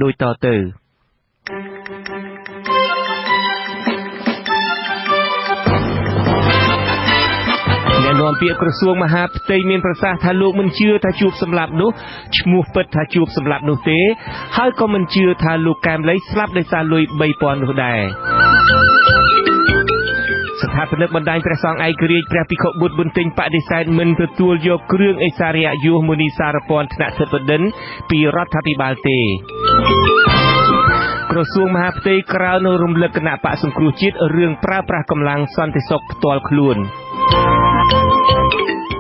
ដូចតទៅ។ អ្នកនាំពាក្យក្រសួងមហាផ្ទៃមានប្រសាសន៍ថា លោកមិនជឿថា ជួប សម្លាប់ នោះឈ្មោះពិតថា ជួប សម្លាប់ នោះទេ ហើយក៏មិនជឿថា លោក កែម ឡី ស្លាប់ដោយសារលុយ ៣ពាន់នោះដែរ។ ស្ថាបនិកបណ្ដាញព្រះសង្ឃឯករាជ្យ ព្រះភិក្ខុ ប៊ុត ប៊ុនតិញ បដិសេធមិនទទួលយកគ្រឿងឥស្សរិយយសមុនីសារព័ន្ធថ្នាក់ធិបតីពីរដ្ឋាភិបាលទេ។ ក្រសួងមហាផ្ទៃក្រើនរំលឹកគណបក្សសង្គ្រោះជាតិរឿងប្រើប្រាស់កម្លាំងសន្តិសុខផ្ទាល់ខ្លួន។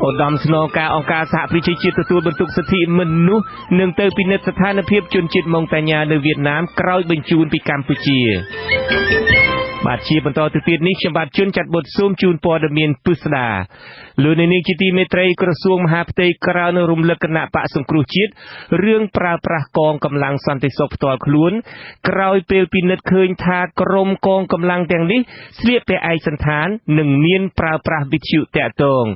ឧត្តមស្នងការអង្គការសហប្រជាជាតិទទួលបន្ទុកសិទ្ធិមនុស្ស នឹងទៅពិនិត្យស្ថានភាពជនជាតិម៉ុងតាញ៉ានៅវៀតណាម ក្រោយបញ្ជូនពីកម្ពុជា។ បាទ ជាបន្តទៅទៀតនេះ ខ្ញុំបាទជួនច័ន្ទបុតសូមជូនព័ត៌មានពិស្ដា។ លោកអ្នកនាងជាទីមេត្រី ក្រសួងមហាផ្ទៃក្រើនរំលឹកគណបក្សសង្គ្រោះជាតិរឿងប្រើប្រាស់កងកម្លាំងសន្តិសុខផ្ទាល់ខ្លួន ក្រោយពេលពិនិត្យឃើញថា ក្រុមកងកម្លាំងទាំងនេះស្លៀកពាក់ឯកសណ្ឋាន និងមានប្រើប្រាស់វិទ្យុទាក់ទង។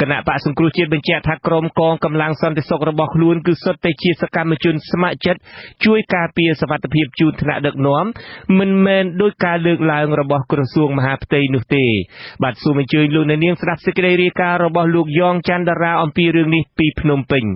គណបក្សសង្គ្រោះជាតិបញ្ជាក់ថា ក្រុមកងកម្លាំងសន្តិសុខរបស់ខ្លួន គឺសុទ្ធតែជាសកម្មជនស្ម័គ្រចិត្តជួយការពារសុវត្ថិភាពជូនថ្នាក់ដឹកនាំ មិនមែនដូចការលើកឡើងរបស់ក្រសួងមហាផ្ទៃនោះទេ។ បាទ សូមអញ្ជើញលោកអ្នកនាងស្ដាប់សេចក្តីរាយការណ៍របស់លោកយ៉ងច័ន្ទរាអំពីរឿងនេះពីភ្នំពេញ។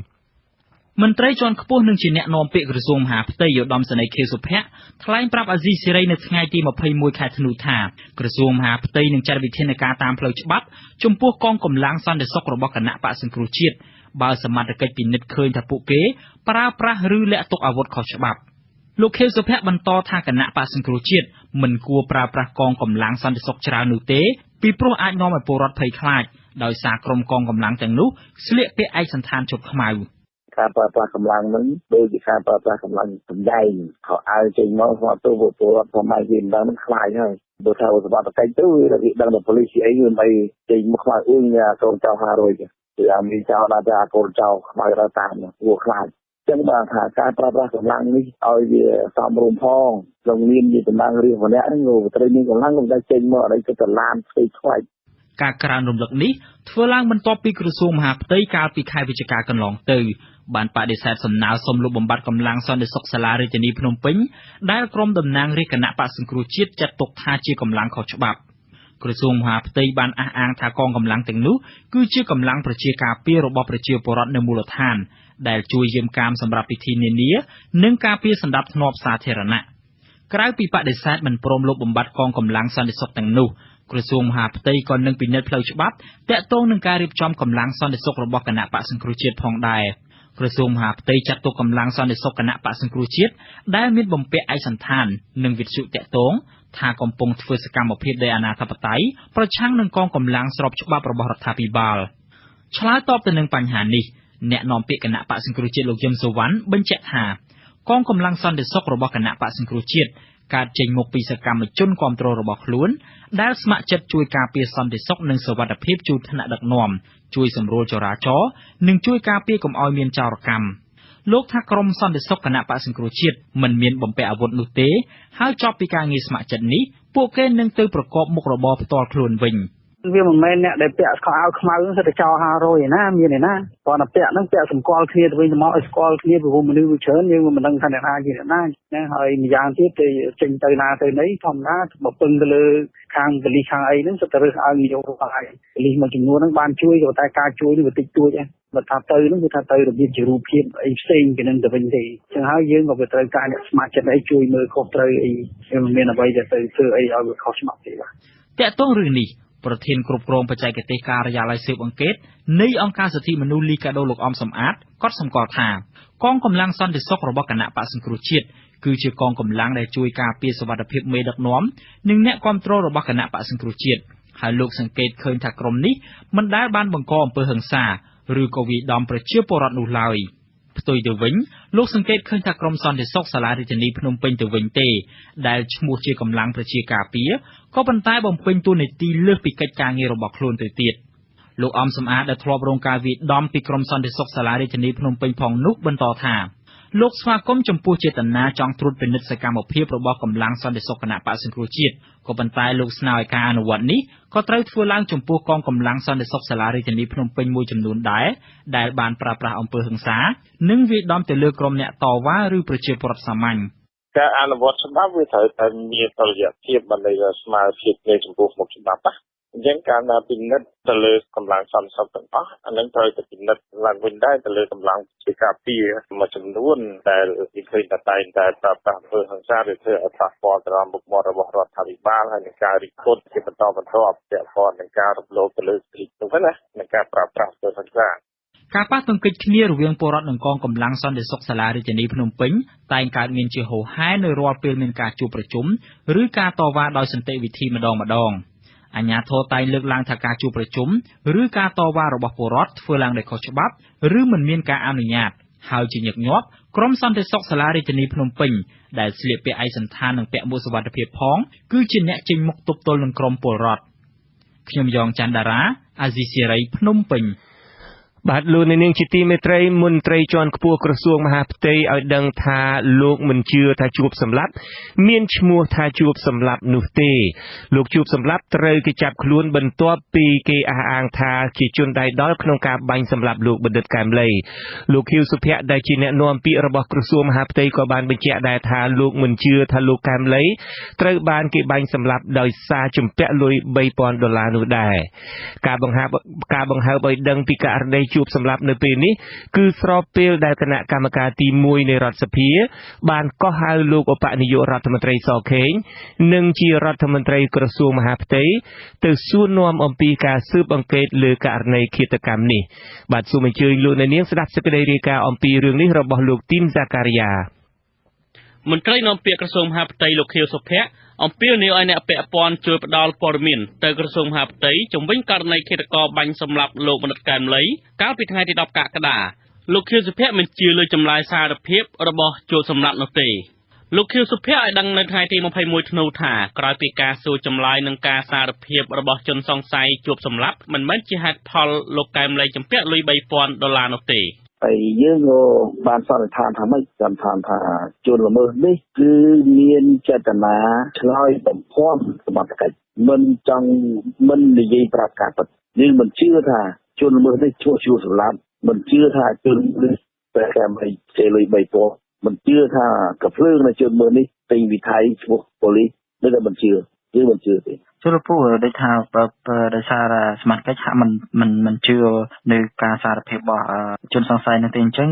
មន្ត្រីជាន់ខ្ពស់និងជាអ្នកនាំពាក្យក្រសួងមហាផ្ទៃ ឧត្តមសេនីយ៍ ខៀវ សុភ័គ ថ្លែងប្រាប់អាស៊ីសេរីនៅថ្ងៃទី២១ ខែធ្នូ ថា ក្រសួងមហាផ្ទៃ នឹងចាត់វិធានការតាមផ្លូវច្បាប់ចំពោះកងកម្លាំងសន្តិសុខរបស់គណបក្សសង្គ្រោះជាតិ បើសមត្ថកិច្ចពិនិត្យឃើញថាពួកគេប្រើប្រាស់ ឬលាក់ទុកអាវុធខុសច្បាប់។ លោក ខៀវ សុភ័គ បន្តថា គណបក្សសង្គ្រោះជាតិ មិនគួរប្រើប្រាស់កងកម្លាំងសន្តិសុខច្រើននោះទេ ពីព្រោះអាចនាំឲ្យពលរដ្ឋភ័យខ្លាច ដោយសារក្រុមកងកម្លាំងទាំងនោះស្លៀកពាក់ឯកសណ្ឋានឈុតខ្មៅ៖ "ការប្រើប្រាស់កម្លាំងហ្នឹងដូចជាការប្រើប្រាស់កម្លាំងសម្ដែង ខោអាវចេញមកស្មាតពលរដ្ឋខ្មែរគេមិនដឹងខ្លាចហើយ។ បើថាសមត្ថកិច្ចទៅវាដឹងតែប៉ូលិសជាអី មិនចេញមកខ្មៅអ៊ុញកូនចៅ500 គឺអាមានចោលដល់តែអាកូនចៅខ្មៅដល់តាមគួរខ្លាច។ ចឹងបានថាការប្រើប្រាស់កម្លាំងនេះឲ្យវាសមរម្យផង ក្នុងនាមជាតំណាងរាស្ត្រម្នាក់ហ្នឹង ក៏ត្រូវមានកម្លាំង កុំតែចេញមកអីទៅតឡានផ្ទៃខ្វាច់។ ការក្រើនរំលឹកនេះ ធ្វើឡើងបន្ទាប់ពីក្រសួងមហាផ្ទៃ កាលពីខែវិច្ឆិកា កន្លងទៅ បានបដិសេធសំណើសុំលុបបំបាត់កម្លាំងសន្តិសុខសាលារាជធានីភ្នំពេញ ដែលក្រុមតំណាងរាស្ត្រគណបក្សសង្គ្រោះជាតិ ចាត់ទុកថាជាកម្លាំងខុសច្បាប់។ ក្រសួងមហាផ្ទៃ បានអះអាងថា កងកម្លាំងទាំងនោះគឺជាកម្លាំងប្រជាការពាររបស់ប្រជាពលរដ្ឋនៅមូលដ្ឋាន ដែលជួយយាមកាមសម្រាប់ពិធីនានា និងការពារសណ្ដាប់ធ្នាប់សាធារណៈ។ ក្រៅពីបដិសេធមិនព្រមលុបបំបាត់កងកម្លាំងសន្តិសុខទាំងនោះ ក្រសួងមហាផ្ទៃ ក៏នឹងពិនិត្យផ្លូវច្បាប់ទាក់ទងនឹងការរៀបចំកម្លាំងសន្តិសុខរបស់គណបក្សសង្គ្រោះជាតិ ផងដែរ។ ក្រសួងមហាផ្ទៃ ចាត់ទុកកម្លាំងសន្តិសុខគណបក្សសង្គ្រោះជាតិ ដែលមានបំពាក់ឯកសណ្ឋាន និងវិទ្យុទាក់ទង ថាកំពុងធ្វើសកម្មភាពដោយអនាធិបតេយ្យប្រឆាំងនឹងកងកម្លាំងស្របច្បាប់របស់រដ្ឋាភិបាល។ ឆ្លើយតបនឹងបញ្ហានេះ អ្នកនាំពាក្យគណបក្សសង្គ្រោះជាតិ លោក យឹម សុវណ្ណ បញ្ជាក់ថា កងកម្លាំងសន្តិសុខរបស់គណបក្សសង្គ្រោះជាតិ កើតចេញមកពីសកម្មជនគាំទ្ររបស់ខ្លួន ដែលស្ម័គ្រចិត្តជួយការពារសន្តិសុខ និងសុវត្ថិភាពជូនថ្នាក់ដឹកនាំ ជួយសម្រួលចរាចរណ៍ និងជួយការពារកុំឲ្យមានចោរកម្ម។ លោកថា ក្រុមសន្តិសុខគណបក្សសង្គ្រោះជាតិ មិនមានបំពាក់អាវុធនោះទេ ហើយចប់ពីការងារស្ម័គ្រចិត្តនេះ ពួកគេនឹងទៅប្រកបមុខរបរផ្ទាល់ខ្លួនវិញ៖ "វាមិនមែនអ្នកដែលពាក់ខោអាវខ្មៅសុទ្ធតែចោរ500ឯណា មានឯណា គ្រាន់តែពាក់ហ្នឹងពាក់សម្គាល់គ្នាទៅវិញទៅមកឲ្យស្គាល់គ្នា ព្រោះមនុស្សវាច្រើន យើងមិនដឹងថាអ្នកណាជាអ្នកណាណា។ ហើយម្យ៉ាងទៀតគេចេញទៅណាទៅណីធម្មតាបើពឹងទៅលើខាងប៉ូលិសខាងអីហ្នឹងសុទ្ធតែរើសអើងនយោបាយ។ ប៉ូលិសមួយចំនួនហ្នឹងបានជួយ ក៏តែការជួយនេះវាតិចតួចឯង បើថាទៅហ្នឹងគឺថាទៅរបៀបជារូបភាពអីផ្សេងពីនឹងទៅវិញទេ។ ចឹងហើយយើងក៏វាត្រូវការអ្នកស្ម័គ្រចិត្តអីជួយមើលខុសត្រូវអី វាមិនមានអ្វីដែលទៅធ្វើអីឲ្យវាខុសច្បាប់ទេបាទ។ ទាក់ទងរឿងនេះ ប្រធានគ្រប់គ្រងបច្ចេកទេសការិយាល័យស៊ើបអង្កេតនៃអង្គការសិទ្ធិមនុស្សលីកាដូ លោក អំ សំអាត កត់សម្គាល់ថា កងកម្លាំងសន្តិសុខរបស់គណបក្សសង្គ្រោះជាតិ គឺជាកងកម្លាំងដែលជួយការពារសុវត្ថិភាពមេដឹកនាំ និងអ្នកគាំទ្ររបស់គណបក្សសង្គ្រោះជាតិ ហើយលោកសង្កេតឃើញថា ក្រុមនេះមិនដែលបានបង្កអំពើហិង្សា ឬក៏វាយដំប្រជាពលរដ្ឋនោះឡើយ។ ផ្ទុយទៅវិញ លោកសង្កេតឃើញថា ក្រុមសន្តិសុខសាលារាជធានីភ្នំពេញទៅវិញទេ ដែលឈ្មោះជាកម្លាំងប្រជាការពារ ក៏ប៉ុន្តែបំពេញតួនាទីលើសពីកិច្ចការងាររបស់ខ្លួនទៅទៀត។ លោក អំ សំអាត ដែលធ្លាប់រងការវាយដំពីក្រុមសន្តិសុខសាលារាជធានីភ្នំពេញ ផងនោះ បន្តថា លោកស្វាគមន៍ចំពោះចេតនាចង់ត្រួតពិនិត្យសកម្មភាពរបស់កម្លាំងសន្តិសុខគណបក្សសង្គ្រោះជាតិ ក៏ប៉ុន្តែលោកស្នើឲ្យការអនុវត្តនេះ ក៏ត្រូវធ្វើឡើងចំពោះកងកម្លាំងសន្តិសុខសាលារាជធានីភ្នំពេញ មួយចំនួនដែរ ដែលបានប្រើប្រាស់អំពើហិង្សា និងវាយដំទៅលើក្រុមអ្នកតវ៉ា ឬប្រជាពលរដ្ឋសាមញ្ញ «ការអនុវត្តច្បាប់វាត្រូវតែមានតុល្យភាព បានន័យថាស្មើភាពគ្នាចំពោះមុខច្បាប់។ អញ្ចឹងកាលណាពិនិត្យទៅលើកម្លាំងសន្តិសុខទាំងអស់ អាហ្នឹងត្រូវតែពិនិត្យឡើងវិញដែរទៅលើកម្លាំងជាការពារមួយចំនួន ដែលគេឃើញថាតែងតែប្រើប្រាស់អំពើហិង្សា ឬធ្វើឲ្យប៉ះពាល់ទៅដល់មុខមាត់របស់រដ្ឋាភិបាល ហើយនឹងការរិះគន់ជាបន្តបន្ទាប់ពាក់ព័ន្ធនឹងការរំលោភទៅលើសិទ្ធិមនុស្ស និងការប្រើប្រាស់អំពើហិង្សា» ការប៉ះទង្គិចគ្នារវាងពលរដ្ឋ និងកងកម្លាំងសន្តិសុខសាលារាជធានីភ្នំពេញ តែងកើតមានជាហូរហែនៅរាល់ពេលមានការជួបប្រជុំ ឬការតវ៉ាដោយសន្តិវិធីម្តងៗ។ អាជ្ញាធរតែងលើកឡើងថា ការជួបប្រជុំ ឬការតវ៉ារបស់ពលរដ្ឋធ្វើឡើងដោយខុសច្បាប់ ឬមិនមានការអនុញ្ញាត ហើយជាញឹកញាប់ ក្រុមសន្តិសុខសាលារាជធានីភ្នំពេញ ដែលស្លៀកពាក់ឯកសណ្ឋាន និងពាក់មួកសុវត្ថិភាពផង គឺជាអ្នកចេញមុខទប់ទល់នឹងក្រុមពលរដ្ឋ។ អាស៊ីសេរី ភ្នំពេញ បាទលោកអ្នកនាងជាទីមេត្រីមន្ត្រីជាន់ខ្ពស់ក្រសួងមហាផ្ទៃឲ្យដឹងថាលោកមិនជឿថាជួបសម្លាប់មានឈ្មោះថាជួបសម្លាប់នោះទេ។ លោកជួបសម្លាប់ត្រូវគេចាប់ខ្លួនបន្ទាប់ពីគេអះអាងថាជាជនដៃដល់ក្នុងការបាញ់សម្លាប់លោកបណ្ឌិតកែម ឡី។ លោកខៀវសុភ័គដែលជាអ្នកនាំពាក្យរបស់ក្រសួងមហាផ្ទៃក៏បានបញ្ជាក់ដែរថាលោកមិនជឿថាលោកកែម ឡី ត្រូវបានគេបាញ់សម្លាប់ដោយសារជំពាក់លុយ3000ដុល្លារនោះដែរ។ ការបង្ហើបការបង្ហើបឲ្យដឹងពីករណីជួបសម្លាប់នៅពេលនេះ គឺស្របពេលដែលគណៈកម្មការទី1នៃរដ្ឋសភា បានកោះហៅលោកឧបនាយករដ្ឋមន្ត្រីស ខេង និងជារដ្ឋមន្ត្រីក្រសួងមហាផ្ទៃ ទៅសួរនាំអំពីការស៊ើបអង្កេតលើករណីឃាតកម្មនេះ។ បាទសូមអញ្ជើញលោកអ្នកនាងស្ដាប់សេចក្តីរាយការណ៍អំពីរឿងនេះរបស់លោកទីនហ្សាការីយ៉ា។ មន្ត្រីនាំពាក្យក្រសួងមហាផ្ទៃលោកខៀវសុភ័គអំពាវនាវឲ្យអ្នកពាក់ព័ន្ធជួយផ្ដល់ព័ត៌មានទៅក្រសួងមហាផ្ទៃជុំវិញករណីឃាតករបាញ់សម្លាប់លោកបណ្ឌិតកែម ឡី កាលពីថ្ងៃទី10កក្កដា។ លោកខៀវសុភ័គមិនជឿលើចម្លើយសារភាពរបស់ជួបសម្លាប់នោះទេ។ លោកខៀវសុភ័គឲ្យដឹងនៅថ្ងៃទី21ធ្នូថា ក្រោយពីការសួរចម្លើយនិងការសារភាពរបស់ជនសង្ស័យជួបសម្លាប់ មិនមែនជាហេតុផលលោកកែម ឡីជំពាក់លុយ3000ដុល្លារនោះទេ។ ហើយយើងក៏បានសន្និដ្ឋានថាម៉េចសន្និដ្ឋានថាជនល្មើសនេះគឺមានចេតនាឆ្លើយបំភាន់សមត្ថកិច្ចមិនចង់មិននិយាយប្រាប់ការពិត។ យើងមិនជឿថាជនល្មើសនេះឈ្មោះជួបសម្លាប់ មិនជឿថាជននេះព្រះកែមលីខ្ចីលុយ3000 មិនជឿថាកាភ្លើងនៃជនមើលនេះទិញវិថីឈ្មោះប៉ូលីសនៅតែមិនជឿយើងមិនជឿទេ។ ជួលពូដូចថាដោយសារសមត្ថកិច្ចហាក់មិនមិនមិនជឿនៅការសារភាពរបស់ជនសង្ស័យនោះទេអញ្ចឹង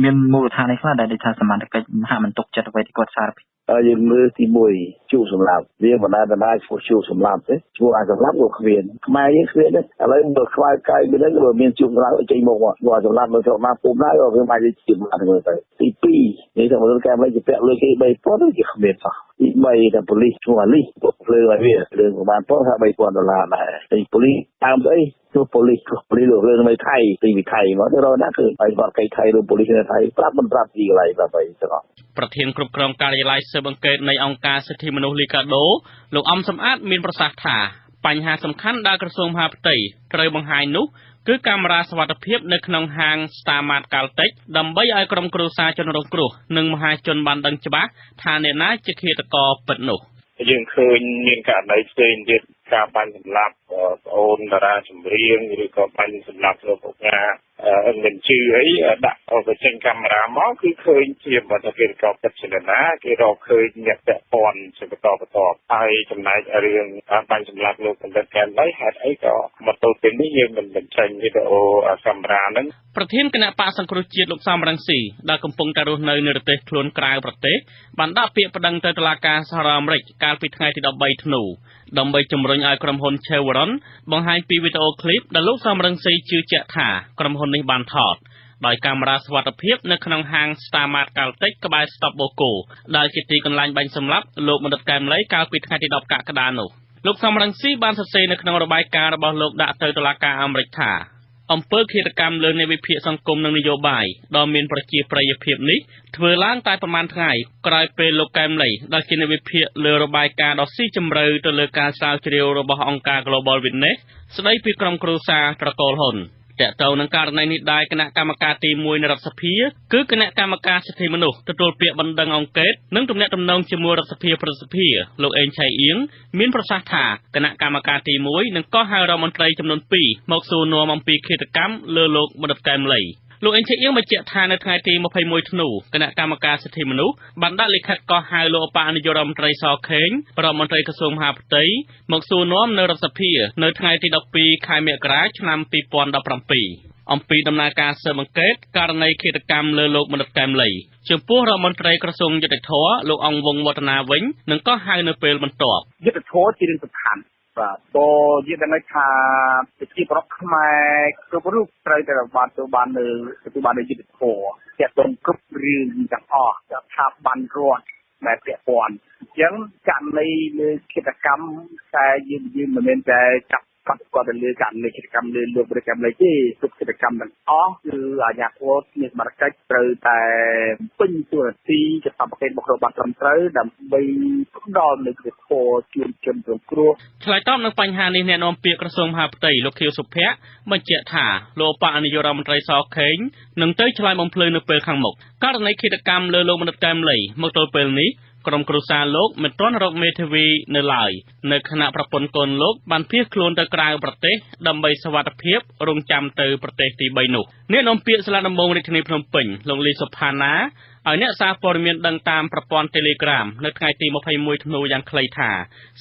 មានមូលដ្ឋានអីខ្លះដែលដូចថាសមត្ថកិច្ចហាក់មិនទុកចិត្តអ្វីដែលគាត់សារភាព? យើងមើលទី1ជួបសម្លាប់វាបណ្ដាបណ្ដាឈ្មោះជួបសម្លាប់ទេឈ្មោះអាចសម្លាប់ក៏គ្មានខ្មែរយើងគ្មានទេឥឡូវបើខ្វៅកាយមានបើមានជួបសម្លាប់ចេញមកមកសម្លាប់នៅស្រុកណាភូមិណាក៏វាអាចជាបានមើលទៅទី2នេះថាមនុស្សកែមលីជាពាក់លុយគេ3000ជាគ្មានសោះទី3ថាប៉ូលីសឈ្មោះអាលីសភ្លើងឲ្យវារឿងប្រហែលប៉ុនថា3000ដុល្លារដែរហើយប៉ូលីសតាមស្អីទោះប៉ូលីសប៉ូលីសលោករឿងនៅថៃទីវិថីមកទៅរកណាគឺឲ្យបាត់កៃថៃឬប៉ូលីសនៅថៃប្រាប់មិនប្រាប់ទីកន្លែងប្រាប់អីទាំងអស់។ ប្រធានគ្រប់គ្រងការិយាល័យស៊ើបអង្កេតនៃអង្គការសិទ្ធិមនុស្សលីកាដូ លោកអំសំអាតមានប្រសាសន៍ថា បញ្ហាសំខាន់ដែលក្រសួងមហាផ្ទៃត្រូវបង្ហាញនោះ គឺកាមេរ៉ាសុវត្ថិភាពនៅក្នុងហាង Star Mart Caltex ដើម្បីឲ្យក្រុមគ្រួសារជនរងគ្រោះនិងមហាជនបានដឹងច្បាស់ថាអ្នកណាជាឃាតករពិតនោះ។ យើងឃើញមានករណីផ្សេងទៀតការបាញ់សម្លាប់ប្អូនតារាចម្រៀងឬក៏បាញ់សម្លាប់លោកឧកញ៉ាអឹងមិនជឿអីដាក់បញ្ចេញកាមេរ៉ាមកគឺឃើញជាបាត់គេកពិតជាណាគេរកឃើញអ្នកពាក់ព័ន្ធជាបន្តបន្ទាប់ហើយចំណែករឿងបាញ់សម្លាប់លោកបណ្ឌិតកែមលីហេតុអីក៏មកទល់ពេលនេះយើងមិនបញ្ចេញវីដេអូកាមេរ៉ាហ្នឹង។ ប្រធានគណៈបកសង្គ្រោះជាតិលោកសំរងស៊ីដែលកំពុងតែរស់នៅនៅប្រទេសខ្លួនក្រៅប្រទេសបានដាក់ពាក្យប្តឹងទៅតុលាការសហរដ្ឋអាមេរិកកាលពីថ្ងៃទី13ធ្នូដើម្បីជំរុញឲ្យក្រុមហ៊ុន Chevron បង្ហាញពីវីដេអូឃ្លីបដែលលោកសំរងស៊ីជឿជាក់ថាក្រុមហ៊ុននេះបានថតដោយកាមេរ៉ាសុវត្ថិភាពនៅក្នុងហាង Star Mart Caltex ក្បែរស្តុបបូកូដែលជាទីកន្លែងបាញ់សម្លាប់លោកបណ្ឌិតកែម ឡីកាលពីថ្ងៃទី10កក្កដានោះ។ លោកសំរងស៊ីបានសរសេរនៅក្នុងរបាយការណ៍របស់លោកដាក់ទៅតុលាការអាមេរិកថាអំពើឃាតកម្មលើអ្នកវិភាគសង្គមនិងនយោបាយដ៏មានប្រជាប្រិយភាពនេះធ្វើឡើងតែប្រមាណថ្ងៃក្រោយពេលលោកកែម ឡីដែលជាអ្នកវិភាគលើរបាយការណ៍ដ៏ស៊ីជម្រៅទៅលើការស្រាវជ្រាវរបស់អង្គការ Global Witness ស្ដីពីក្រុមគ្រួសារត្រកូលហ៊ុន ទាក់ទងនឹងករណីនេះដែរ គណៈកម្មការទី១នៃរដ្ឋសភា គឺគណៈកម្មការសិទ្ធិមនុស្ស ទទួលពាក្យបណ្ដឹង អង្កេត និងទំនាក់ទំនងជាមួយរដ្ឋសភា ព្រឹទ្ធសភា លោក អេង ឆៃអ៊ាង មានប្រសាសន៍ថា គណៈកម្មការទី១ នឹងកោះហៅរដ្ឋមន្ត្រីចំនួនពីរមកសួរនាំអំពីឃាតកម្មលើលោកបណ្ឌិត កែម ឡី។ លោក អេង ឆៃអ៊ាង បញ្ជាក់ថា នៅថ្ងៃទី២១ ធ្នូ គណៈកម្មការសិទ្ធិមនុស្សបានដាក់លិខិតកោះហៅលោកឧបនាយករដ្ឋមន្ត្រី ស ខេង រដ្ឋមន្ត្រីក្រសួងមហាផ្ទៃ មកសួរនាំនៅរដ្ឋសភា នៅថ្ងៃទី១២ ខែមករា ឆ្នាំ២០១៧ អំពីដំណើរការស៊ើបអង្កេតករណីឃាតកម្មលើលោកបណ្ឌិត កែម ឡី។ ចំពោះរដ្ឋមន្ត្រីក្រសួងយុត្តិធម៌ លោក អង្គ វង្ស វឌ្ឍនា វិញ នឹងកោះហៅនៅពេលបន្ទាប់៖ «យុត្តិធម៌ជារឿងសំខាន់ ព្រោះយើងដឹងហើយថា ប្រជាពលរដ្ឋខ្មែរគ្រប់រូបត្រូវតែទទួលបាននូវយុត្តិធម៌ទាក់ទងគ្រប់រឿងទាំងអស់ ស្ថាប័នរដ្ឋដែលពាក់ព័ន្ធ។ អ៊ីចឹងករណីលើឃាតកម្ម តែយើងមិនមែនតែចាប់កត់ទៅលើករណីឃាតកម្មលើលោកបណ្ឌិត កែម ឡី ទេ គ្រប់ឃាតកម្មទាំងអស់ គឺអាជ្ញាធរមានសមត្ថកិច្ចត្រូវតែបំពេញតួនាទីកាតព្វកិច្ចរបស់ខ្លួនបានត្រឹមត្រូវ ដើម្បីផ្ដល់នូវយុត្តិធម៌ជូនជនរងគ្រោះ» ឆ្លើយតបនឹងបញ្ហានេះ អ្នកនាំពាក្យក្រសួងមហាផ្ទៃ លោក ខៀវ សុភ័គ បញ្ជាក់ថា លោកឧបនាយករដ្ឋមន្ត្រី ស ខេង នឹងទៅឆ្លើយបំភ្លឺនៅពេលខាងមុខ។ ករណីឃាតកម្មលើលោកបណ្ឌិត កែម ឡី មកទល់ពេលនេះ ក្រុមគ្រួសារលោកមិនទាន់រកមេធាវីនៅឡើយ នៅខណៈប្រពន្ធកូនលោកបានភៀសខ្លួនទៅក្រៅប្រទេសដើម្បីសុវត្ថិភាព រង់ចាំទៅប្រទេសទី៣នោះ។ អ្នកនាំពាក្យសាលាដំបូងរាជធានីភ្នំពេញ លោក លី សុផាណា ឲ្យអ្នកសារព័ត៌មានដឹងតាមប្រព័ន្ធតេឡេក្រាម នៅថ្ងៃទី២១ ធ្នូ យ៉ាងខ្លីថា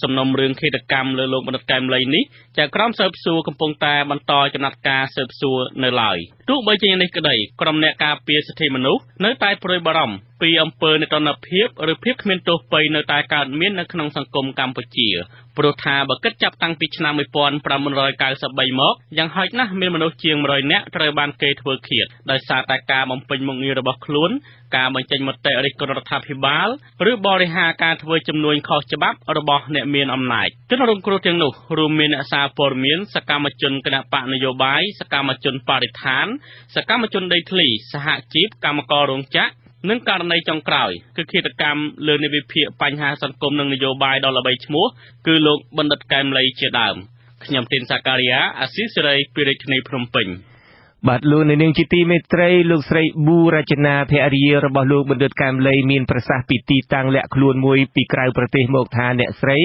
សំណុំរឿងឃាតកម្មលើលោកបណ្ឌិត កែម ឡី នេះ ចៅក្រមស៊ើបសួរកំពុងតែបន្តចំណាត់ការស៊ើបសួរនៅឡើយ។ ទោះបីជាយ៉ាងនេះក្ដី ក្រុមអ្នកការពារសិទ្ធិមនុស្សនៅតែព្រួយបារម្ភពីអំពើនិទ្ទណ្ឌភាព ឬភាពគ្មានទោសពៃរ៍នៅតែកើតមាននៅក្នុងសង្គមកម្ពុជា ព្រោះថា បើគិតចាប់តាំងពីឆ្នាំ១៩៩៣ មក យ៉ាងហោចណាស់មានមនុស្សជាង ១០០នាក់ត្រូវបានគេធ្វើឃាត ដោយសារតែការបំពេញមុខងាររបស់ខ្លួន ការបញ្ចេញមតិរិះគន់រដ្ឋាភិបាល ឬបរិហារការធ្វើជំនួញខុសច្បាប់របស់អ្នកមានអំណាច។ ជនរងគ្រោះទាំងនោះរួមមាន អ្នកសារព័ត៌មាន សកម្មជនគណបក្សនយោបាយ សកម្មជនបរិស្ថាន សកម្មជនដីធ្លី សហជីព កម្មកររោងចក្រ និងករណីចុងក្រោយ គឺឃាតកម្មលើអ្នកវិភាគបញ្ហាសង្គម និងនយោបាយដ៏ល្បីឈ្មោះ គឺលោកបណ្ឌិត កែម ឡី ជាដើម៕ បាទលោកអ្នកនាងជាទីមេត្រី លោកស្រី ប៊ូ រចនា ភរិយារបស់លោកបណ្ឌិត កែម ឡី មានប្រសាសន៍ពីទីតាំងលាក់ខ្លួនមួយពីក្រៅប្រទេសមកថា អ្នកស្រី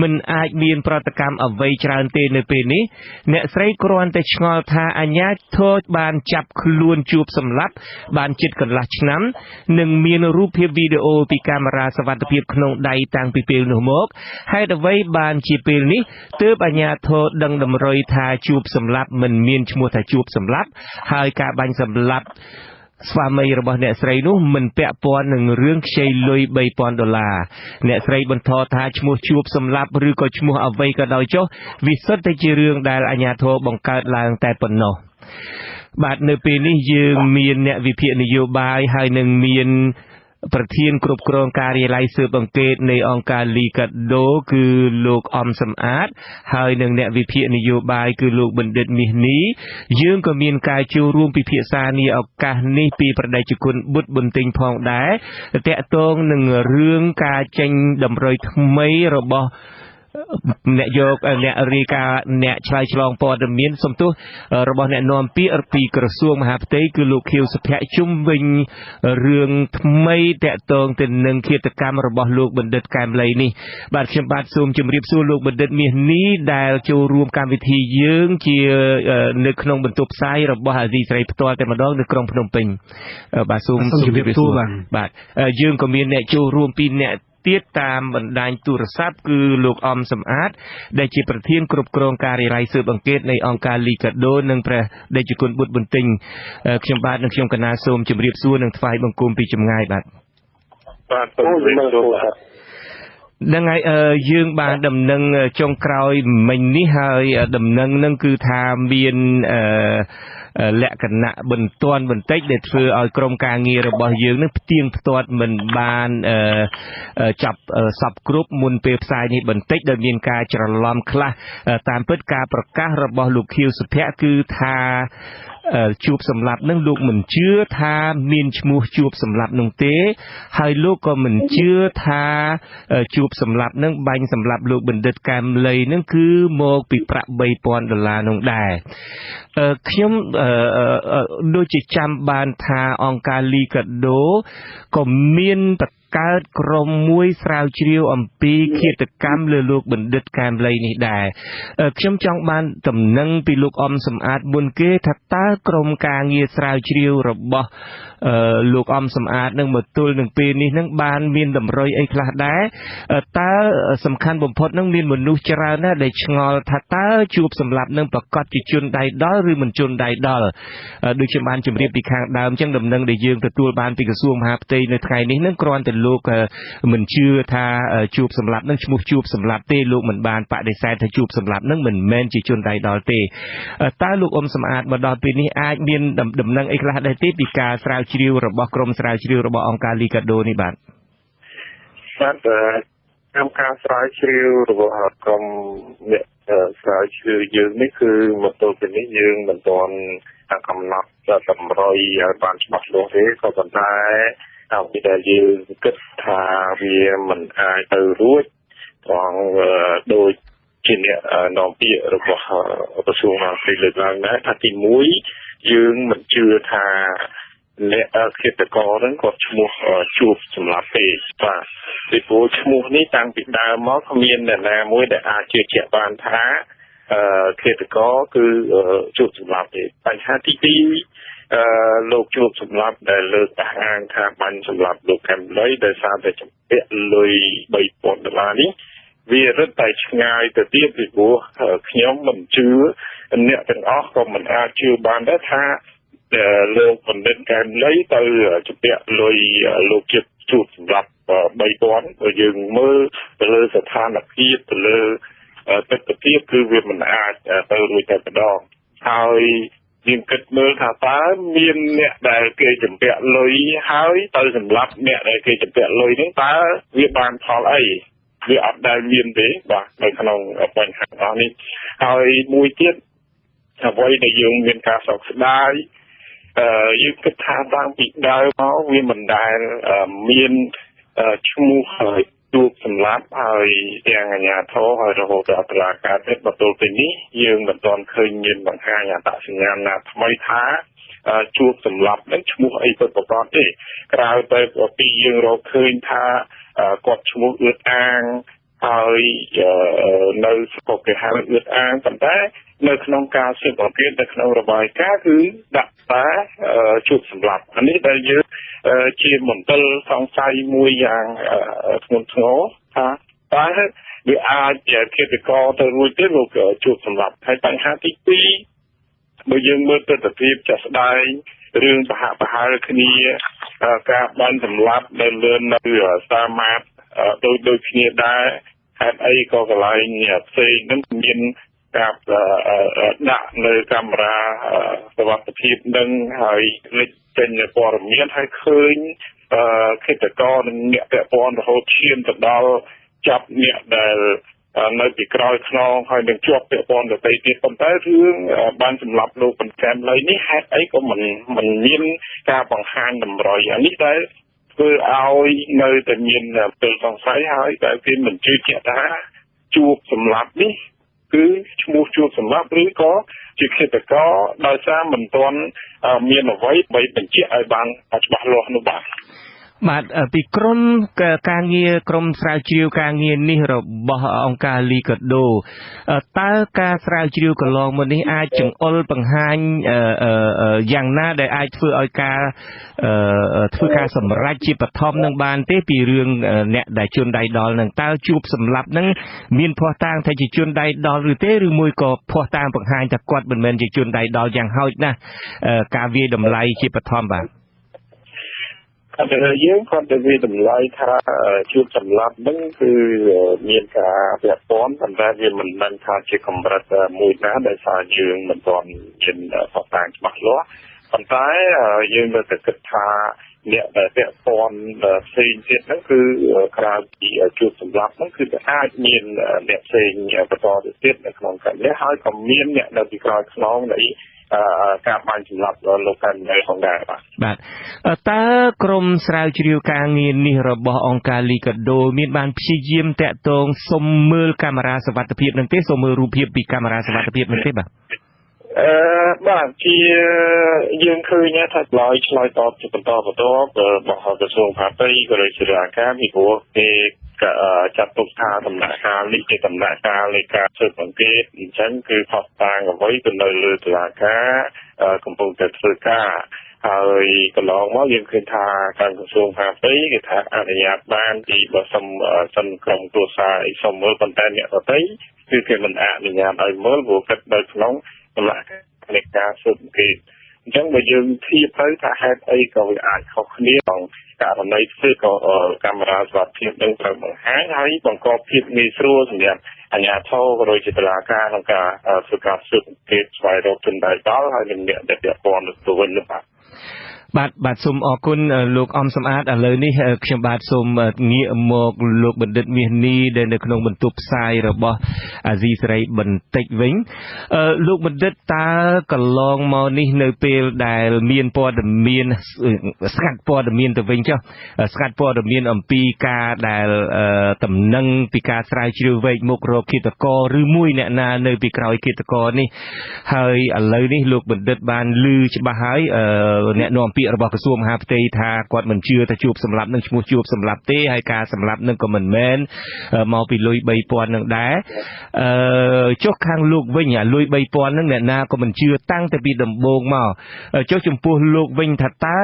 មិនអាចមានប្រតិកម្មអ្វីច្រើនទេនៅពេលនេះ។ អ្នកស្រីគ្រាន់តែឆ្ងល់ថា អាជ្ញាធរបានចាប់ខ្លួន ជួប សម្លាប់ បានជិតកន្លះឆ្នាំ និងមានរូបភាពវីដេអូពីកាមេរ៉ាសុវត្ថិភាពក្នុងដៃតាំងពីពេលនោះមក ហេតុអ្វីបានជាពេលនេះទើបអាជ្ញាធរដឹងតម្រុយថា ជួប សម្លាប់ មិនមានឈ្មោះ ជួប សម្លាប់ ហើយការបាញ់សម្លាប់ស្វាមីរបស់អ្នកស្រីនោះ មិនពាក់ព័ន្ធនឹងរឿងខ្ចីលុយ ៣ពាន់ដុល្លារ។ អ្នកស្រីបន្តថា ឈ្មោះ ជួប សម្លាប់ ឬក៏ឈ្មោះអ្វីក៏ដោយចុះ វាសុទ្ធតែជារឿងដែលអាជ្ញាធរបង្កើតឡើងតែប៉ុណ្ណោះ។ បាទនៅពេលនេះយើងមានអ្នកវិភាគនយោបាយហើយនឹងមានប្រធានគ្រប់គ្រងការិយាល័យស៊ើបអង្កេតនៃអង្គការលីកាដូគឺលោកអំសំអាត ហើយនិងអ្នកវិភាគនយោបាយគឺលោកបណ្ឌិតមាសនេះ យើងក៏មានការចូលរួមពិភាក្សានាឱកាសនេះពីប្រដេជគុណបុត្របន្ទិញផងដែរតកតងនឹងរឿងការចេញតម្រុយថ្មីរបស់អ្នកយកអ្នករាយការណ៍អ្នកឆ្លើយឆ្លងព័ត៌មានសំទោសរបស់អ្នកនាំពាក្យពីក្រសួងមហាផ្ទៃគឺលោកខៀវសុភ័ក្រជុំវិញរឿងថ្មីតកតងទៅនឹងឃាតកម្មរបស់លោកបណ្ឌិតកែមលីនេះបាទខ្ញុំបាទសូមជម្រាបសួរលោកបណ្ឌិតមាសនេះដែលចូលរួមកម្មវិធីយើងជានៅក្នុងបន្ទប់ផ្សាយរបស់អាស៊ីសេរីផ្ទាល់តែម្ដងនៅក្រុងភ្នំពេញបាទសូមជម្រាបសួរបាទយើងក៏មានអ្នកចូលរួមពីរអ្នកទៀតតាមបណ្ដាញទូរស័ព្ទគឺលោកអំសំអាតដែលជាប្រធានគ្រប់គ្រងការិយាល័យស៊ើបអង្កេតនៃអង្គការលីកាដូនិងព្រះតេជគុណបុត្របន្ទិញខ្ញុំបាទនិងខ្ញុំកណាសូមជម្រាបសួរនិងថ្វាយបង្គំពីចម្ងាយបាទបាទសូមជម្រាបសួរបាទហ្នឹងហើយយើងបានដំណឹងចុងក្រោយមិញនេះហើយដំណឹងហ្នឹងគឺថាមានលក្ខណៈបន្ទាន់បន្តិចដែលធ្វើឲ្យក្រុមការងាររបស់យើងនឹងផ្ទៀងផ្ទាត់មិនបានចាប់សពគ្រប់មុនពេលផ្សាយនេះបន្តិចដោយមានការច្រឡំខ្លះតាមពិតការប្រកាសរបស់លោកខៀវសុភ័ក្រគឺថា ជួបសម្លាប់នឹង លោកមិនជឿថាមានឈ្មោះជួបសម្លាប់នោះទេ ហើយលោកក៏មិនជឿថាជួបសម្លាប់នឹងបាញ់សម្លាប់លោកបណ្ឌិតកែមលីនឹងគឺមកពីប្រាក់3000ដុល្លារនោះដែរ។ ខ្ញុំដូចជាចាំបានថា អង្គការលីកាដូក៏មានបង្កើតក្រុមមួយស្រាវជ្រាវអំពីឃាតកម្មលើលោកបណ្ឌិតកែមលីនេះដែរ។ ខ្ញុំចង់បានតំណែងពីលោកអំសំអាតមុនគេ ថាតើក្រុមការងារស្រាវជ្រាវរបស់លោកអំសំអាតនឹងមកទល់នឹងពេលនេះនឹងបានមានតម្រុយអីខ្លះដែរ? តើសំខាន់បំផុតនឹងមានមនុស្សច្រើនណាស់ដែលឆ្ងល់ថា តើជួបសម្លាប់នឹងប្រកាសជាជនដៃដល់ឬមិនជនដៃដល់? ដូចខ្ញុំបានជម្រាបពីខាងដើមអញ្ចឹង ដំណឹងដែលយើងទទួលបានពីក្រសួងមហាផ្ទៃនៅថ្ងៃនេះនឹង គ្រាន់តែលោកមិនជឿថាជួបសម្លាប់នឹងឈ្មោះជួបសម្លាប់ទេ លោកមិនបានបដិសេធថាជួបសម្លាប់នឹងមិនមែនជាជនដៃដល់ទេ។ តើលោកអ៊ុំសំអាតមកដល់ពេលនេះអាចមានដំណឹងអីខ្លះដែរទេ ពីការស្រាវជ្រាវរបស់ក្រុមស្រាវជ្រាវរបស់អង្គការលីកាដូនេះ? បាទ បាទ តាមការស្រាវជ្រាវរបស់ក្រុមអ្នកស្រាវជ្រាវយើងនេះ គឺមកទល់ពេលនេះយើងមិនទាន់កំណត់តម្រុយឲ្យបានច្បាស់លាស់ទេ ក៏ប៉ុន្តែអ្វីដែលយើងគិតថាវាមិនអាចទៅរួចត្រង់ដូចជាអ្នកនាំពាក្យរបស់ក្រសួងមហាផ្ទៃលើកឡើងដែរថា ទី1 យើងមិនជឿថាអ្នកឃាតករហ្នឹងគាត់ឈ្មោះជួបសម្លាប់ទេ បាទ ពីព្រោះឈ្មោះនេះតាំងពីដើមមកគ្មានអ្នកណាមួយដែលអាចជឿជាក់បានថាឃាតករគឺជួបសម្លាប់ទេ។ បញ្ហាទី2 អឺលោកជួបសម្លាប់ដែលលើកអះអាងថាបាញ់សម្លាប់លោកកែមលីដោយសារតែជំពាក់លុយ3000ដុល្លារនេះ វារឹតតែឆ្ងាយទៅទៀត ពីព្រោះខ្ញុំមិនជឿ អ្នកទាំងអស់ក៏មិនអាចជឿបានដែរថាលោកបណ្ឌិតកែមលីទៅជំពាក់លុយលោកជិតជួបសម្រាប់3000។ បើយើងមើលទៅលើស្ថានភាព ទៅលើទស្សនវិជ្ជា គឺវាមិនអាចទៅរួចតែម្ដង។ ហើយយើងគិតមើលថា តើមានអ្នកដែលគេជំពាក់លុយហើយទៅសម្លាប់អ្នកដែលគេជំពាក់លុយហ្នឹង តើវាបានផលអី? វាអត់ដែលមានទេ បាទ នៅក្នុងបញ្ហាអស់នេះ។ ហើយមួយទៀត អ្វីដែលយើងមានការសោកស្ដាយ អឺយើងគិតថាតាំងពីដើមមកវាមិនដែលមានឈ្មោះហើយជួបសម្លាប់ ហើយទាំងអាជ្ញាធរហើយរហូតដល់តុលាការទៀត មកទល់ពេលនេះយើងមិនទាន់ឃើញមានបង្ហាញអត្តសញ្ញាណណាថ្មីថាជួបសម្លាប់នឹងឈ្មោះអីពិតប្រាកដទេ ក្រៅទៅពីយើងរកឃើញថាគាត់ឈ្មោះអឿតអាង ហើយនៅស្រុកគេហៅអឿតអាង ប៉ុន្តែនៅក្នុងការស៊ើបអង្កេត នៅក្នុងរបាយការណ៍គឺដាក់តែជួបសម្លាប់។ អានេះដែលយើងជាមន្ទិលសង្ស័យមួយយ៉ាងធ្ងន់ធ្ងរថា តើវាអាចជាឃាតករទៅរួចទេលោកជួបសម្លាប់? ហើយបញ្ហាទី2 បើយើងមើលទស្សនវិជ្ជាចាស់ស្ដែងរឿងប្រហាក់ប្រហែលគ្នា ការបានសម្លាប់នៅលើនៅសាមាតដូចដូចគ្នាដែរ ហេតុអីក៏កន្លែងផ្សេងនឹងមានការដាក់នៅកាមេរ៉ាសវត្ថភាពនឹង ហើយលេចចេញព័ត៌មាន ហើយឃើញឃាតករនិងអ្នកពាក់ព័ន្ធ រហូតឈានទៅដល់ចាប់អ្នកដែលនៅពីក្រោយខ្នង ហើយនឹងជាប់ពាក់ព័ន្ធដទៃទៀត ប៉ុន្តែរឿងបានសម្លាប់លោកបន្កែមលីនេះ ហេតុអីក៏មិនមានការបង្ហាញតម្រុយ? អានេះដែលធ្វើឲ្យនៅតែមានពេលសង្ស័យ ហើយតែគេមិនជឿជាក់ថាជួបសម្លាប់នេះគឺឈ្មោះជួបសម្លាប់ឬក៏ជាឃាតករ ដោយសារមិនទាន់មានអ្វីបីបញ្ជាក់ឲ្យបានច្បាស់លាស់នោះ បាទ។ បាទ ពីក្រមការងារ ក្រមស្រាវជ្រាវការងារនេះរបស់អង្គការលីកាដូ តើការស្រាវជ្រាវកន្លងមកនេះអាចចង្អុលបង្ហាញយ៉ាងណាដែលអាចធ្វើឲ្យការធ្វើការសម្រេចជាបឋមនឹងបានទេ ពីរឿងអ្នកដែលជនដៃដល់នឹង តើជួបសម្លាប់នឹងមានភ័ស្តុតាងថាជាជនដៃដល់ឬទេ ឬមួយក៏ភ័ស្តុតាងបង្ហាញថាគាត់មិនមែនជាជនដៃដល់ យ៉ាងហោចណាស់ការវាយតម្លៃជាបឋម? បាទ តែយើងគាត់ទៅវាតម្លៃថាជួបសម្លាប់ហ្នឹងគឺមានការពាក់ព័ន្ធ ប៉ុន្តែវាមិនដឹងថាជាកម្រិតមួយណា ដោយសារយើងមិនទាន់មានភស្តុតាងច្បាស់លាស់។ ប៉ុន្តែយើងនៅតែគិតថាអ្នកដែលពាក់ព័ន្ធផ្សេងទៀតហ្នឹង គឺក្រៅពីជួបសម្លាប់ហ្នឹង គឺអាចមានអ្នកផ្សេងបន្តទៅទៀតនៅក្នុងករណី ហើយក៏មានអ្នកនៅពីក្រោយខ្នងនៃ ការបាញ់សម្លាប់លោកកែមឡីផងដែរបាទ។ បាទ តើក្រុមស្រាវជ្រាវការងារនេះរបស់អង្គការលីកាដូ មានបានព្យាយាមតាក់ទងសុំមើលកាមេរ៉ាសុវត្ថិភាពនឹងទេ សុំមើលរូបភាពពីកាមេរ៉ាសុវត្ថិភាពនឹងទេបាទ? អឺបាទ ជាយើងឃើញថាឆ្លើយតបជាបន្តបន្ទាប់របស់ក្រសួងមហាផ្ទៃក៏ដូចជារាជការ ពីព្រោះគេចាត់ទុកថាដំណាក់កាលនេះជាដំណាក់កាលនៃការស៊ើបអង្កេត អញ្ចឹងគឺផុសតាងអ្វីទៅនៅលើតុលាការកំពុងតែធ្វើការ។ ហើយកន្លងមកយើងឃើញថាខាងក្រសួងមហាផ្ទៃគេថាអនុញ្ញាតបានពីបើសុំសិនក្រុមគ្រួសារអីសុំមើល ប៉ុន្តែអ្នកដទៃគឺគេមិនអនុញ្ញាតឲ្យមើល ព្រោះគិតនៅក្នុងដំណាក់កាលនៃការស៊ើបអង្កេត។ អញ្ចឹងបើយើងធៀបទៅថាហេតុអីក៏វាអាចខុសគ្នា ក្នុងករណីផ្សេងក៏កាមេរ៉ាសុវត្ថិភាពនឹងត្រូវបង្ហាញ ហើយបង្កភាពងាយស្រួលសម្រាប់អាជ្ញាធរក៏ដូចជាតុលាការក្នុងការធ្វើការស៊ើបអង្កេតស្វែងរកជនដៃដល់ ហើយនឹងអ្នកដែលពាក់ព័ន្ធទៅវិញនោះបាទ។ បាទ សូមអរគុណលោកអំសំអាត។ ឥឡូវនេះខ្ញុំបាទសូមងាកមកលោកបណ្ឌិតមាសនេះ ដែលនៅក្នុងបន្ទប់ផ្សាយរបស់អាស៊ីសេរីបន្តិចវិញ។ លោកបណ្ឌិត តើកន្លងមកនេះ នៅពេលដែលមានព័ត៌មានស្ងាត់ព័ត៌មានទៅវិញចុះ ស្ងាត់ព័ត៌មានអំពីការដែលតំណែងពីការស្រាវជ្រាវវែកមុខរកឃាតករ ឬមួយអ្នកណានៅពីក្រោយឃាតករនេះ ហើយឥឡូវនេះលោកបណ្ឌិតបានឮច្បាស់ហើយ អ្នកនាំពាក្យរបស់ក្រសួងមហាផ្ទៃថាគាត់មិនជឿថាជួបសម្លាប់នឹងឈ្មោះជួបសម្លាប់ទេ ហើយការសម្លាប់នឹងក៏មិនមែនមកពីលុយ3000នឹងដែរ។ អឺចុះខាងលោកវិញ អាលុយ3000នឹងអ្នកណាក៏មិនជឿតាំងតែពីដំបូងមក ចុះចំពោះលោកវិញថាតើ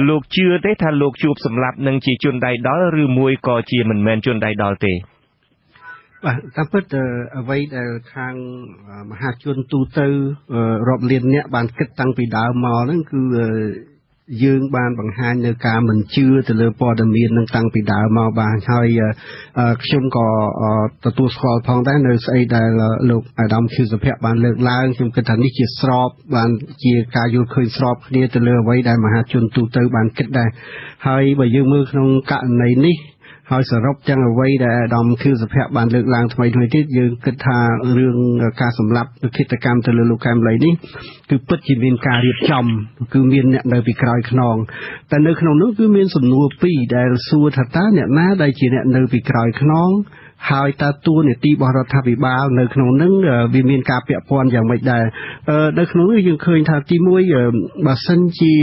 លោកជឿទេថាលោកជួបសម្លាប់នឹងជាជនដៃដល់ ឬមួយក៏ជាមិនមែនជនដៃដល់ទេ? បាទ តាមពិតអ្វីដែលខាងមហាជនទូទៅរាប់លានអ្នកបានគិតតាំងពីដើមមកហ្នឹង គឺយើងបានបង្ហាញនៅការមិនជឿទៅលើព័ត៌មាននឹងតាំងពីដើមមកបាទ។ ហើយខ្ញុំក៏ទទួលស្គាល់ផងដែរនៅស្អីដែលលោកអាដាមខៀវសុភ័ក្របានលើកឡើង ខ្ញុំគិតថានេះជាស្របបានជាការយល់ឃើញស្របគ្នាទៅលើអ្វីដែលមហាជនទូទៅបានគិតដែរ។ ហើយបើយើងមើលក្នុងករណីនេះ ហើយសរុបទាំងអ្វីដែលអាដាមខៀវសុភ័ក្របានលើកឡើងថ្មីថ្មីទៀត យើងគិតថារឿងការសម្លាប់ឃាតកម្មទៅលើលោកកែមលីនេះ គឺពិតជាមានការរៀបចំ គឺមានអ្នកនៅពីក្រោយខ្នង។ តែនៅក្នុងនោះគឺមានសំណួរពីរដែលសួរថា តើអ្នកណាដែលជាអ្នកនៅពីក្រោយខ្នង ហើយតើតួនាទីរបស់រដ្ឋាភិបាលនៅក្នុងនឹងវាមានការពាក់ព័ន្ធយ៉ាងម៉េចដែរ? នៅក្នុងនោះយើងឃើញថាទីមួយ បើសិនជា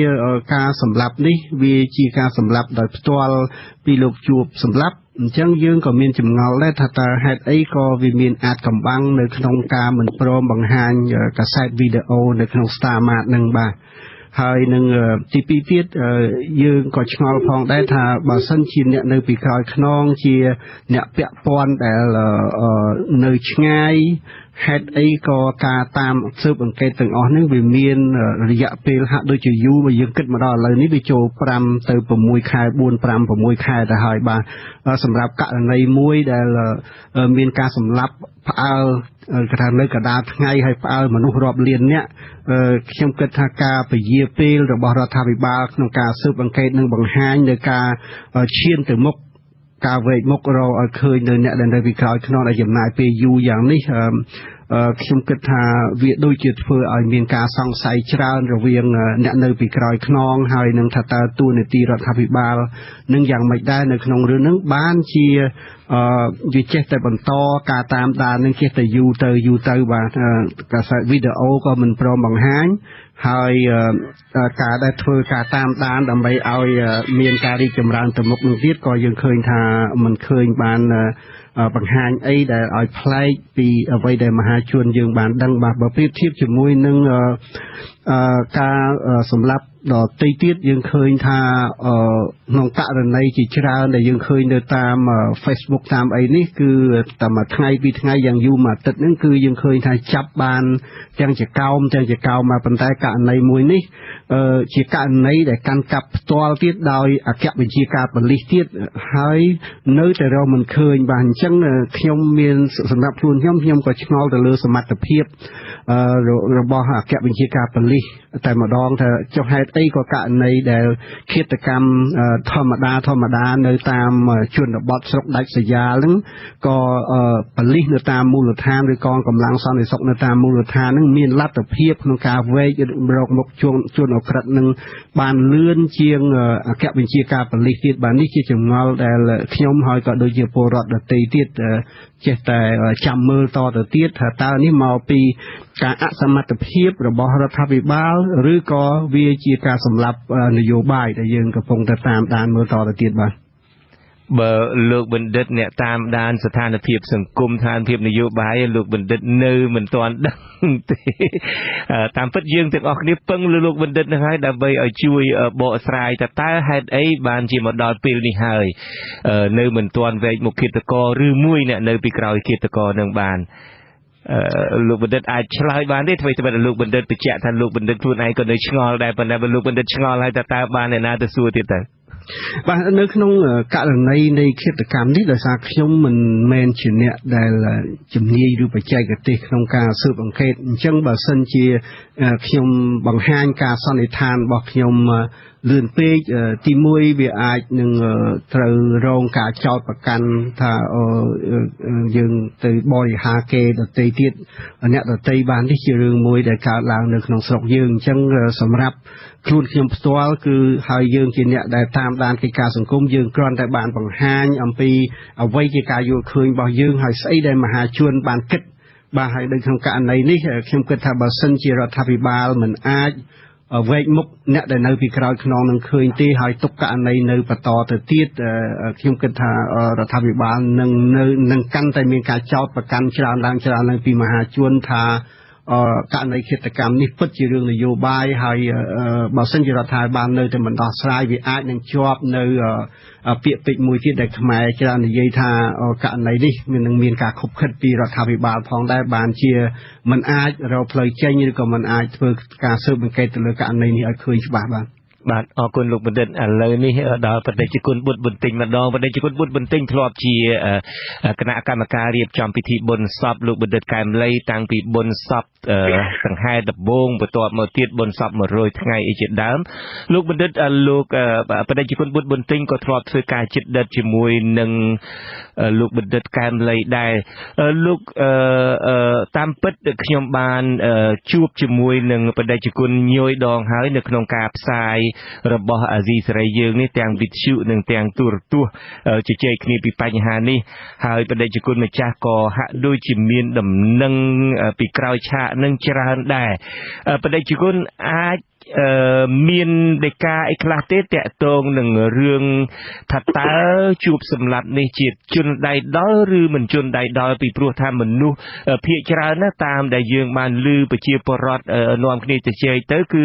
ការសម្លាប់នេះវាជាការសម្លាប់ដោយផ្ទាល់ពីលោកជួបសម្លាប់ អញ្ចឹងយើងក៏មានចម្ងល់ដែរថា តើហេតុអីក៏វាមានអាចកំបាំងនៅក្នុងការមិនព្រមបង្ហាញកាសែតវីដេអូនៅក្នុង Star Mart នឹងបាទ។ ហើយនឹងទីពីរទៀត យើងក៏ឆ្ងល់ផងដែរថា បើសិនជាអ្នកនៅពីក្រោយខ្នងជាអ្នកពាក់ព័ន្ធដែលនៅឆ្ងាយ ហេតុអីក៏ការតាមស៊ើបអង្កេតទាំងអស់ហ្នឹងវាមានរយៈពេលហាក់ដូចជាយូរ បើយើងគិតមកដល់ឥឡូវនេះវាចូល5ទៅ6ខែ4 5 6ខែទៅហើយបាទ សម្រាប់ករណីមួយដែលមានការសម្លាប់ផ្អើលគេថានៅកណ្ដាលថ្ងៃ ហើយផ្អើលមនុស្សរាប់លាននាក់ ខ្ញុំគិតថាការពយាពេលរបស់រដ្ឋាភិបាលក្នុងការស៊ើបអង្កេតនិងបង្ហាញនៅការឈានទៅមុខការវែកមុខរកឲ្យឃើញនៅអ្នកដែលនៅពីក្រោយខ្នងដែលចំណាយពេលយូរយ៉ាងនេះ ខ្ញុំគិតថាវាដូចជាធ្វើឲ្យមានការសង្ស័យច្រើនរវាងអ្នកនៅពីក្រោយខ្នង ហើយនឹងថាតើតួនាទីរដ្ឋាភិបាលនឹងយ៉ាងម៉េចដែរនៅក្នុងរឿងហ្នឹង បានជាវាចេះតែបន្តការតាមដាននឹងចេះតែយូរទៅយូរទៅបាទ។ កាសែតវីដេអូក៏មិនព្រមបង្ហាញ ហើយការដែលធ្វើការតាមដានដើម្បីឲ្យមានការរីកចម្រើនទៅមុខនឹងទៀត ក៏យើងឃើញថាមិនឃើញបានបង្ហាញអីដែលឲ្យប្លែកពីអ្វីដែលមហាជនយើងបានដឹងបាទ។ បើប្រៀបធៀបជាមួយនឹងការសម្លាប់ដទៃទៀត យើងឃើញថាក្នុងករណីជាច្រើនដែលយើងឃើញនៅតាម Facebook តាមអីនេះ គឺតែមួយថ្ងៃពីរថ្ងៃ យ៉ាងយូរមួយអាទិត្យហ្នឹង គឺយើងឃើញថាចាប់បានទាំងចកោមទាំងចកោមមក ប៉ុន្តែករណីមួយនេះជាករណីដែលកាន់កាប់ផ្ទាល់ទៀតដោយអគ្គបញ្ជាការប៉ូលីសទៀត ហើយនៅតែរកមិនឃើញបាទ។ ញ្ចឹងខ្ញុំមានសម្រាប់ខ្លួនខ្ញុំ ខ្ញុំក៏ឆ្ងល់ទៅលើសមត្ថភាពរបស់អគ្គបញ្ជាការប៉ូលីសតែម្ដង ថាចុះហេតុអីក៏ករណីដែលឃាតកម្មធម្មតាធម្មតានៅតាមជនបទស្រុកដាច់ស្រយាលហ្នឹង ក៏ប៉ូលីសនៅតាមមូលដ្ឋាន ឬកងកម្លាំងសន្តិសុខនៅតាមមូលដ្ឋានហ្នឹង មានលទ្ធភាពក្នុងការវែករកមុខជនអក្រិតនឹងបានលឿនជាងអគ្គបញ្ជាការប៉ូលីសទៀត។ បាទ នេះជាចម្ងល់ដែលខ្ញុំ ហើយក៏ដូចជាពលរដ្ឋដទៃទៀត ចេះតែចាំមើលតទៅទៀត ថាតើនេះមកពីការអសមត្ថភាពរបស់រដ្ឋាភិបាល ឬក៏វាជាការសម្លាប់នយោបាយ ដែលយើងកំពុងតែតាមដានមើលតទៅទៀត។ បាទ បើលោកបណ្ឌិតអ្នកតាមដានស្ថានភាពសង្គម ស្ថានភាពនយោបាយ លោកបណ្ឌិតនៅមិនទាន់ដឹងទេ។ តាមពិតយើងទាំងអស់គ្នាពឹងលើលោកបណ្ឌិតនឹងហើយ ដើម្បីឲ្យជួយបកស្រាយថា តើហេតុអីបានជាមកដល់ពេលនេះហើយ នៅមិនទាន់វែកមុខឃាតករ ឬមួយអ្នកនៅពីក្រោយឃាតករនឹងបាន។ លោកបណ្ឌិតអាចឆ្លើយបានទេ? អ្វីត្បិតលោកបណ្ឌិតបញ្ជាក់ថា លោកបណ្ឌិតខ្លួនឯងក៏នៅឆ្ងល់ដែរ ប៉ុន្តែបើលោកបណ្ឌិតឆ្ងល់ហើយ តើបានអ្នកណាទៅសួរទៀតទៅ? បាទ នៅក្នុងករណីនៃឃាតកម្មនេះ ដោយសារខ្ញុំមិនមែនជាអ្នកដែលជំនាញឬបច្ចេកទេសក្នុងការស៊ើបអង្កេត អញ្ចឹងបើសិនជាខ្ញុំបង្ហាញការសន្និដ្ឋានរបស់ខ្ញុំលឿនពេក ទីមួយវាអាចនឹងត្រូវរងការចោទប្រកាន់ថាយើងទៅបរិហាគេដទៃទៀត អ្នកដទៃបាន នេះជារឿងមួយដែលកើតឡើងនៅក្នុងស្រុកយើង។ អញ្ចឹងសម្រាប់ខ្លួនខ្ញុំផ្ទាល់ គឺហើយយើងជាអ្នកដែលតាមដានកិច្ចការសង្គម យើងគ្រាន់តែបានបង្ហាញអំពីអ្វីជាការយល់ឃើញរបស់យើង ហើយស្អីដែលមហាជនបានគិត។ បាទ ហើយដូចក្នុងករណីនេះ ខ្ញុំគិតថាបើសិនជារដ្ឋាភិបាលមិនអាចវែកមុខអ្នកដែលនៅពីក្រោយខ្នងនឹងឃើញទេ ហើយទុកករណីនៅបន្តទៅទៀត ខ្ញុំគិតថារដ្ឋាភិបាលនឹងនៅនឹងកាន់តែមានការចោទប្រកាន់ច្រើនឡើងច្រើនឡើងពីមហាជន ថាករណីឃាតកម្មនេះពិតជារឿងនយោបាយ ហើយបើសិនជារដ្ឋាភិបាលនៅតែមិនដោះស្រាយ វាអាចនឹងជាប់នៅពាក្យពេចន៍មួយទៀតដែលខ្មែរច្រើននិយាយថា ករណីនេះមាននឹងមានការខុបខិតពីរដ្ឋាភិបាលផងដែរ បានជាមិនអាចរកផ្លូវចេញ ឬក៏មិនអាចធ្វើការស៊ើបអង្កេតទៅលើករណីនេះឲ្យឃើញច្បាស់។ បាទ បាទ អរគុណលោកបណ្ឌិត។ ឥឡូវនេះដល់បដិជគុណបុត្របន្ទិញម្ដង។ បដិជគុណបុត្របន្ទិញធ្លាប់ជាគណៈកម្មការរៀបចំពិធីបុណ្យសពលោកបណ្ឌិតកែមលី តាំងពីបុណ្យសពសង្ហែដំបូង បន្ទាប់មកទៀតបុណ្យសព100ថ្ងៃអីជាដើម។ លោកបណ្ឌិត លោកបដិជគុណបុត្របន្ទិញក៏ធ្លាប់ធ្វើការជិតដិតជាមួយនឹងលោកបណ្ឌិតកែមលីដែរ។ លោក តាមពិតខ្ញុំបានជួបជាមួយនឹងបដិជគុណញយដងហើយ នៅក្នុងការផ្សាយរបស់អាស៊ីសេរីយើងនេះ ទាំងវិទ្យុនិងទាំងទូរទស្សន៍ ជជែកគ្នាពីបញ្ហានេះ ហើយបដិជគុណម្ចាស់ក៏ហាក់ដូចជាមានដំណឹងពីក្រោយឆាកនឹងច្រើនដែរ។ បដិជគុណអាចមានដីកាអីខ្លះទេ តាក់ទងនឹងរឿងថា តើជួបសម្លាប់នេះជាជនដៃដល់ ឬមិនជនដៃដល់? ពីព្រោះថាមនុស្សភាគច្រើនណា តាមដែលយើងបានឮប្រជាពលរដ្ឋនាំគ្នាទៅជែកទៅ គឺ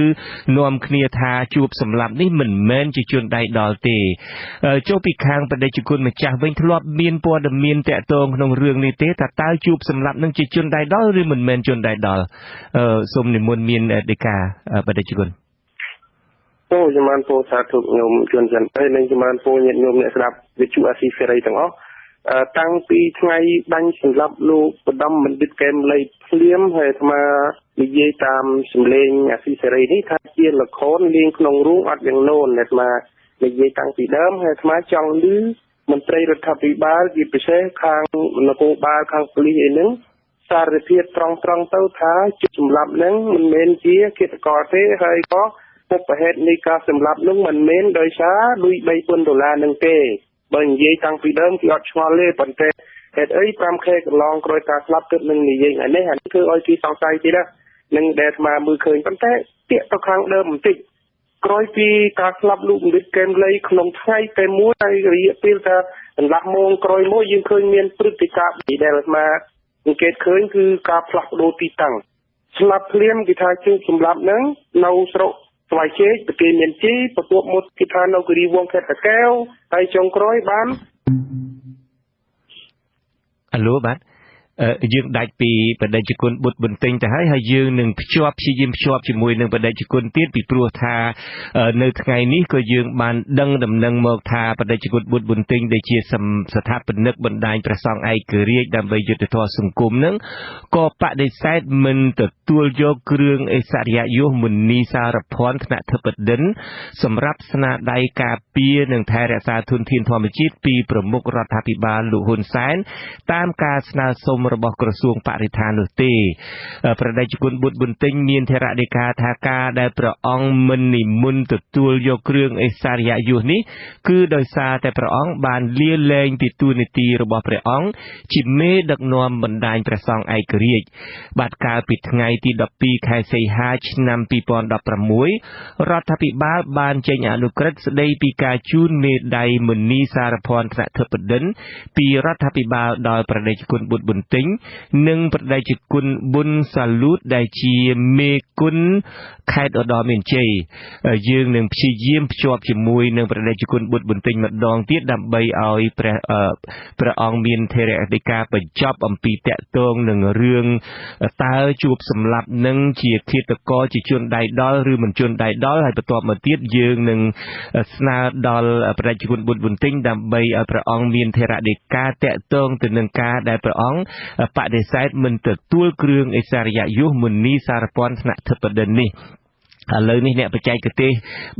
នាំគ្នាថាជួបសម្លាប់នេះមិនមែនជាជនដៃដល់ទេ។ ចុះពីខាងបដិជគុណម្ចាស់វិញ ធ្លាប់មានព័ត៌មានតាក់ទងក្នុងរឿងនេះទេ ថាតើជួបសម្លាប់នឹងជាជនដៃដល់ ឬមិនមែនជនដៃដល់? សូមនិមន្តមានដីកាបដិជគុណ។ ពោចម្រើនពោសាធុញោមជួនច័ន្ទ ហើយនិងចម្រើនពោញាតិញោមអ្នកស្ដាប់វិទ្យុអាស៊ីសេរីទាំងអស់។ តាំងពីថ្ងៃបាញ់សម្លាប់លោកបដមបណ្ឌិតកែមលីភ្លាម ហើយអាត្មានិយាយតាមសម្លេងអាស៊ីសេរីនេះថា ជាលខនលេងក្នុងរូងអត់យ៉ាងនោន។ អាត្មានិយាយតាំងពីដើម ហើយអាត្មាចង់ឮមន្ត្រីរដ្ឋាភិបាល ជាពិសេសខាងនគរបាល ខាងប៉ូលីសអីហ្នឹង សារភាពត្រង់ត្រង់ទៅថា ជាសម្លាប់ហ្នឹងមិនមែនជាឃាតករទេ ហើយក៏ពុបហេតុនៃការសម្លាប់នោះមិនមែនដោយសារលុយ3000ដុល្លារនឹងទេ។ បើនិយាយតាំងពីដើមគេអត់ឆ្ងល់ទេ ប៉ុន្តែហេតុអី 5K កន្លងក្រោយការស្លាប់ទើបនឹងនិយាយថ្ងៃនេះ? អានេះធ្វើឲ្យគេសង្ស័យទៀតណា នឹងដែលអាត្មាមើលឃើញ។ ប៉ុន្តែតាកទៅខាងដើមបន្តិច ក្រោយពីការស្លាប់លោកបណ្ឌិតកែមលីក្នុងថ្ងៃតែមួយ ហើយរយៈពេលថាកន្លះម៉ោងក្រោយមក យើងឃើញមានព្រឹត្តិការណ៍ដែលអាត្មាសង្កេតឃើញ គឺការផ្លាស់ប្ដូរទីតាំង។ ស្លាប់ភ្លាមគេថាជួបសម្លាប់នឹងនៅស្រុកស្វាយជែក ប្រទេសមានជ័យ បន្ទាប់មកគេថានៅគិរីវងខេត្តតាកែវ ហើយចុងក្រោយបានអាឡូ។ បាទ យើងដាច់ពីបដិជគុណបុត្របន្ទិញទៅហើយ ហើយយើងនឹងភ្ជាប់ព្យាយាមភ្ជាប់ជាមួយនឹងបដិជគុណទៀត ពីព្រោះថានៅថ្ងៃនេះក៏យើងបានដឹងដំណឹងមកថា បដិជគុណបុត្របន្ទិញ ដែលជាស្ថាបនិកបណ្ដាញព្រះសង្ឃឯករាជ្យដើម្បីយុត្តិធម៌សង្គមនឹង ក៏បដិសេធមិនទទួលយកគ្រឿងអិសរិយយសមុនីសារភ័ណ្ឌថ្នាក់ធិបតី សម្រាប់ស្នាដៃការពារនិងថែរក្សាធនធានធម្មជាតិ ពីប្រមុខរដ្ឋាភិបាលលោកហ៊ុនសែន តាមការស្នើសុំរបស់ក្រសួងបរិស្ថាននោះទេ។ ព្រះតេជគុណបុត្របន្ទិញមានថេរដីកាថា ការដែលព្រះអង្គមិននិមន្តទទួលយកគ្រឿងអិសរិយយសនេះ គឺដោយសារតែព្រះអង្គបានលាលែងពីតួនាទីរបស់ព្រះអង្គជាមេដឹកនាំបណ្ដាញព្រះសង្ឃឯករាជ្យ។ បាទ កាលពីថ្ងៃទី12ខែសីហាឆ្នាំ2016 រដ្ឋាភិបាលបានចេញអនុក្រឹត្យស្តីពីការជូនមេដាយមុនីសារភ័ណ្ឌថ្នាក់ធិបតីពីរដ្ឋាភិបាលដល់ព្រះតេជគុណបុត្របន្ទិញ និងព្រះតេជគុណប៊ុនសាលូត ដែលជាមេគុណខេត្តឧត្តរមានជ័យ។ យើងនឹងព្យាយាមភ្ជាប់ជាមួយនឹងព្រះតេជគុណបុត្របន្ទិញម្ដងទៀត ដើម្បីឲ្យព្រះអង្គមានថេរដីកាបញ្ចប់អំពីតកតងនឹងរឿង តើជួបសម្លាប់នឹងជាឃាតករជាជនដៃដល់ ឬមិនជនដៃដល់ ហើយបន្ទាប់មកទៀត យើងនឹងស្នើដល់ព្រះតេជគុណបុត្របន្ទិញ ដើម្បីឲ្យព្រះអង្គមានថេរដីកាតកតងទៅនឹងការដែលព្រះអង្គបដិសេធមិនទទួលគ្រឿងអិសរិយយសមុនីសារព័ន្ធថ្នាក់ធិបតីនេះ។ ឥឡូវនេះ អ្នកបច្ចេកទេស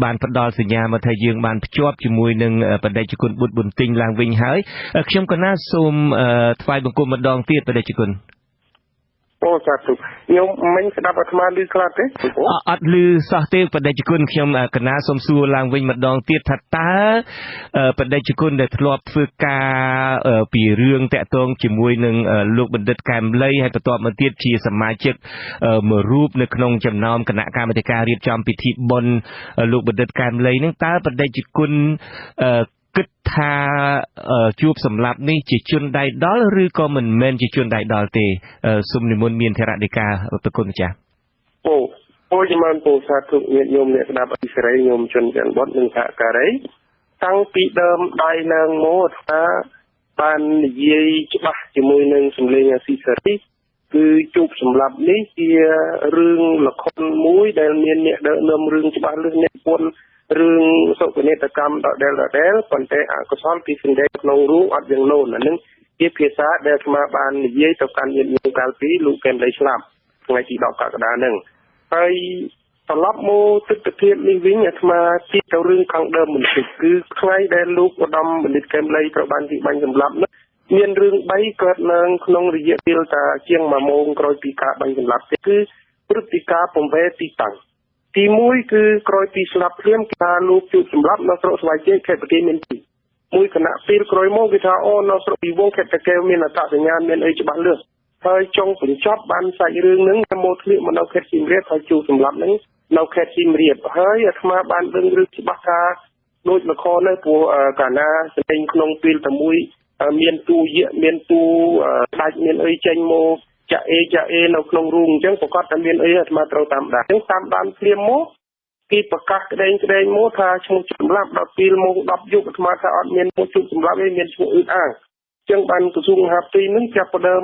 បានផ្ដល់សញ្ញាមកថា យើងបានភ្ជាប់ជាមួយនឹងបដិជគុណបុត្របន្ទិញឡើងវិញហើយ។ ខ្ញុំកណាសូមថ្វាយបង្គំម្ដងទៀត បដិជគុណ។ អូ សាធុ ខ្ញុំមិញស្ដាប់អាត្មាឮខ្លះទេ? អត់ឮសោះទេ បដិជគុណ។ ខ្ញុំកណាសូមសួរឡើងវិញម្ដងទៀតថា តើបដិជគុណដែលធ្លាប់ធ្វើការពីរឿងតាក់ទងជាមួយនឹងលោកបណ្ឌិតកែមលី ហើយបន្ទាប់មកទៀតជាសមាជិកមួយរូបនៅក្នុងចំណោមគណៈកម្មាធិការរៀបចំពិធីបុណ្យលោកបណ្ឌិតកែមលីនឹង តើបដិជគុណគិតថាជួបសម្លាប់នេះជាជនដៃដល់ ឬក៏មិនមែនជាជនដៃដល់ទេ? សូមនិមន្តមានថេរដីកា ប្រគុណម្ចាស់។ អូអូ ចំបានពោសាធុញាតិញោមអ្នកស្ដាប់អិសរី ញោមជនច័ន្ទបុតនិងសហការី តាំងពីដើមដៃឡើងមកថាបាននិយាយច្បាស់ជាមួយនឹងសម្លេងអាស៊ីសេរី គឺជួបសម្លាប់នេះជារឿងលខុនមួយដែលមានអ្នកដឹកនាំរឿងច្បាស់លាស់ អ្នកពន្ធរឿងសុគនេតកម្មដដែលដដែល ប៉ុន្តែអកុសលពីសម្ដែងក្នុងរូងអត់យ៉ាងនោន។ អានឹងជាភាសាដែលអាត្មាបាននិយាយទៅកាន់ញាតិញោមកាលពីលោកកែមលីស្លាប់ថ្ងៃទី10កក្កដាហ្នឹង។ ហើយត្រឡប់មកទស្សនវិជ្ជានេះវិញ អាត្មាជិះទៅរឿងខាងដើមបន្តិច គឺថ្ងៃដែលលោកឧត្តមបណ្ឌិតកែមលីត្រូវបានគេបាញ់សម្លាប់នោះ មានរឿង3កើតឡើងក្នុងរយៈពេលតាជាង1ម៉ោងក្រោយពីការបាញ់សម្លាប់ទេ គឺព្រឹត្តិការណ៍ពំវែទីតាំង។ ទី1 គឺក្រោយពីស្លាប់ភ្លាម គេថាលោកជួបសម្លាប់នៅស្រុកស្វាយចេក ខេត្តបន្ទាយមានជ័យ។ មួយគណៈពេលក្រោយមក គេថាអូ នៅស្រុកពីវង ខេត្តតាកែវ មានអត្តសញ្ញាណមានអីច្បាស់លាស់ ហើយចុងបញ្ចប់បានសាច់រឿងហ្នឹងមកធ្លាក់មកនៅខេត្តសៀមរាប ហើយជួបសម្លាប់ហ្នឹងនៅខេត្តសៀមរាប។ ហើយអាត្មាបានដឹងរឿងច្បាស់ថាដូចលខនៅ ព្រោះកាលណាសែងក្នុងពេលតែមួយ មានទូយៈ មានទូដាច់ មានអីចេញមកចាក់អេចាក់អេនៅក្នុងរូងអញ្ចឹង ប្រកាសតែមានអី អាត្មាត្រូវតាមដាន។ អញ្ចឹងតាមដានភ្លាមមក គេប្រកាសក្តេងក្តេងមកថាឈ្មោះសម្លាប់ ដល់ពេលម៉ោង10យប់ អាត្មាថាអត់មានឈ្មោះជួបសម្លាប់ទេ មានឈ្មោះអ៊ឺអាង។ អញ្ចឹងបានក្រសួងមហាផ្ទៃនឹងចាប់ផ្ដើម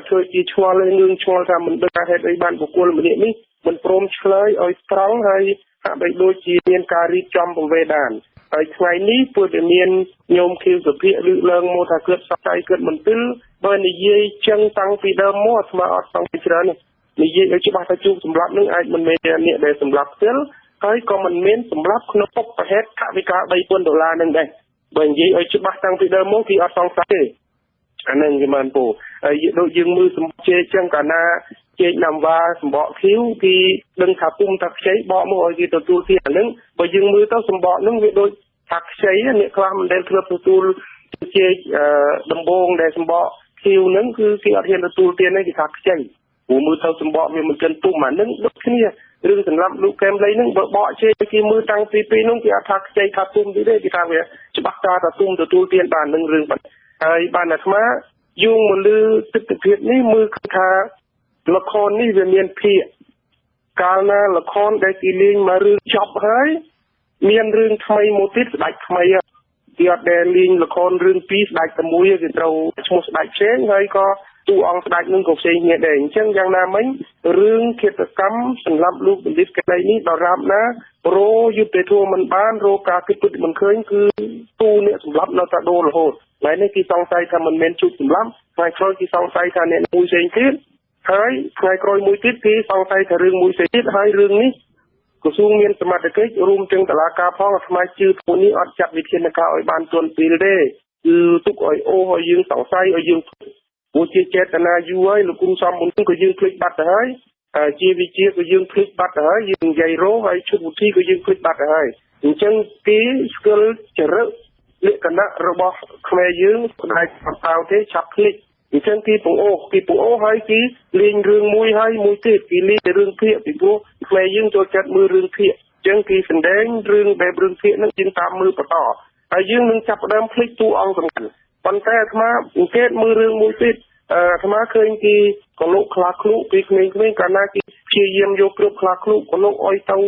ធ្វើជាឆ្ងល់ ងឿងឆ្ងល់ថាមិនដឹងថាហេតុអីបានបុគ្គលម្នាក់នេះមិនព្រមឆ្លើយឲ្យត្រង់ ហើយហាក់បីដូចជាមានការរៀបចំពង្វេដាន។ ហើយថ្ងៃនេះ ព្រោះតែមានញោមខៀវសុភ័ក្រលើកឡើងមកថា គិតសង្ស័យគិតមន្ទិល បើនិយាយចឹងតាំងពីដើមមក អាត្មាអត់សង្ស័យច្រើនទេ និយាយឲ្យច្បាស់ថាជួបសម្លាប់នឹងអាចមិនមែនជាអ្នកដែលសម្លាប់ផ្ទាល់ ហើយក៏មិនមែនសម្លាប់ក្នុងពុកប្រហេតុថវិកា3000ដុល្លារនឹងដែរ។ បើនិយាយឲ្យច្បាស់តាំងពីដើមមក គេអត់សង្ស័យទេ អានឹងគេបានពោហើយ។ ដូចយើងមើលសម្បកចេកចឹង កាលណាចេកណាំវ៉ាសម្បកខៀវ គេដឹងថាពុំថាខ្ចី បកមកឲ្យគេទទួលទៀត អានឹងបើយើងមើលទៅសម្បកនឹងវាដូចថាខ្ចី អ្នកខ្លះមិនដែលធ្លាប់ទទួលចេកដំបងដែលសម្បកខៀវហ្នឹង គឺគេអត់ហ៊ានទទួលទៀតទេ គេថាខ្ចី ព្រោះមើលទៅសម្បកវាមិនកិនទុំ។ អានឹងដូចគ្នារឿងសម្រាប់លោកកែមលីហ្នឹង បើបកជេគេមើលតាំងពីពេលនោះ គេអត់ថាខ្ចីថាទុំទៀតទេ គេថាវាច្បាស់ថាទុំទទួលទានបាននឹងរឿងបាត់ហើយ។ បានអាត្មាយោងមកលើទស្សនវិជ្ជានេះ មើលថាលខននេះវាមានភាក កាលណាលខនដែលគេលេងមករឿងចប់ហើយ មានរឿងថ្មីមកទៀត ស្ដាច់ថ្មី គេអត់ដែលលេងលខនរឿងពីរស្ដាច់តែមួយ គេត្រូវឈ្មោះស្ដាច់ផ្សេង ហើយក៏ តួអង្គស្ដេចនឹងក៏ផ្សេងគ្នាដែរអញ្ចឹងយ៉ាងណាមិញរឿងឃាតកម្មសម្រាប់លោកបណ្ឌិតកែមលីនេះដរាបណារោយុត្តិធម៌មិនបានរោការគិតពិតមិនឃើញគឺទូអ្នកសម្លាប់នៅតែដូររហូតថ្ងៃនេះគេសង្ស័យថាមិនមែនជួបសម្លាប់ថ្ងៃក្រោយគេសង្ស័យថាអ្នកមួយផ្សេងទៀតហើយថ្ងៃក្រោយមួយទៀតគេសង្ស័យថារឿងមួយផ្សេងទៀតហើយរឿងនេះក្រសួងមានសមត្ថកិច្ចរួមទាំងតុលាការផងអាត្មាជឿពួកនេះអត់ចាត់វិធានការឲ្យបានទាន់ពេលទេគឺទុកឲ្យអូសឲ្យយើងសង្ស័យឲ្យយើងព្រោះជាចេតនាយូរហើយលោកគ្រូសំមុនក៏យើងភ្លេចបាត់ទៅហើយជាវិជាក៏យើងភ្លេចបាត់ទៅហើយយើងនិយាយរោហើយឈុតវិធីក៏យើងភ្លេចបាត់ទៅហើយអញ្ចឹងគេស្គាល់ចរិតលក្ខណៈរបស់ខ្មែរយើងផ្ដាច់អត់តទេឆាប់ភ្លេចអញ្ចឹងគេពង្អូសហើយគេលេងរឿងមួយហើយមួយទៀតគេលេងរឿងភាគពីព្រោះខ្មែរយើងចូលចិត្តមើលរឿងភាគអញ្ចឹងគេសម្ដែងរឿងបែបរឿងភាគហ្នឹងយើងតាមមើលបន្តហើយយើងនឹងចាប់ផ្ដើមភ្លេចតួអង្គសំខាន់ប៉ុន្តែអាត្មាអង្កេតមើលរឿងមួយទៀតអាត្មាឃើញគេកលុកខ្លាឃ្លុពីក្មេងៗកាលណាគេព្យាយាមយកគ្រាប់ខ្លាឃ្លុកលុកអុយទៅ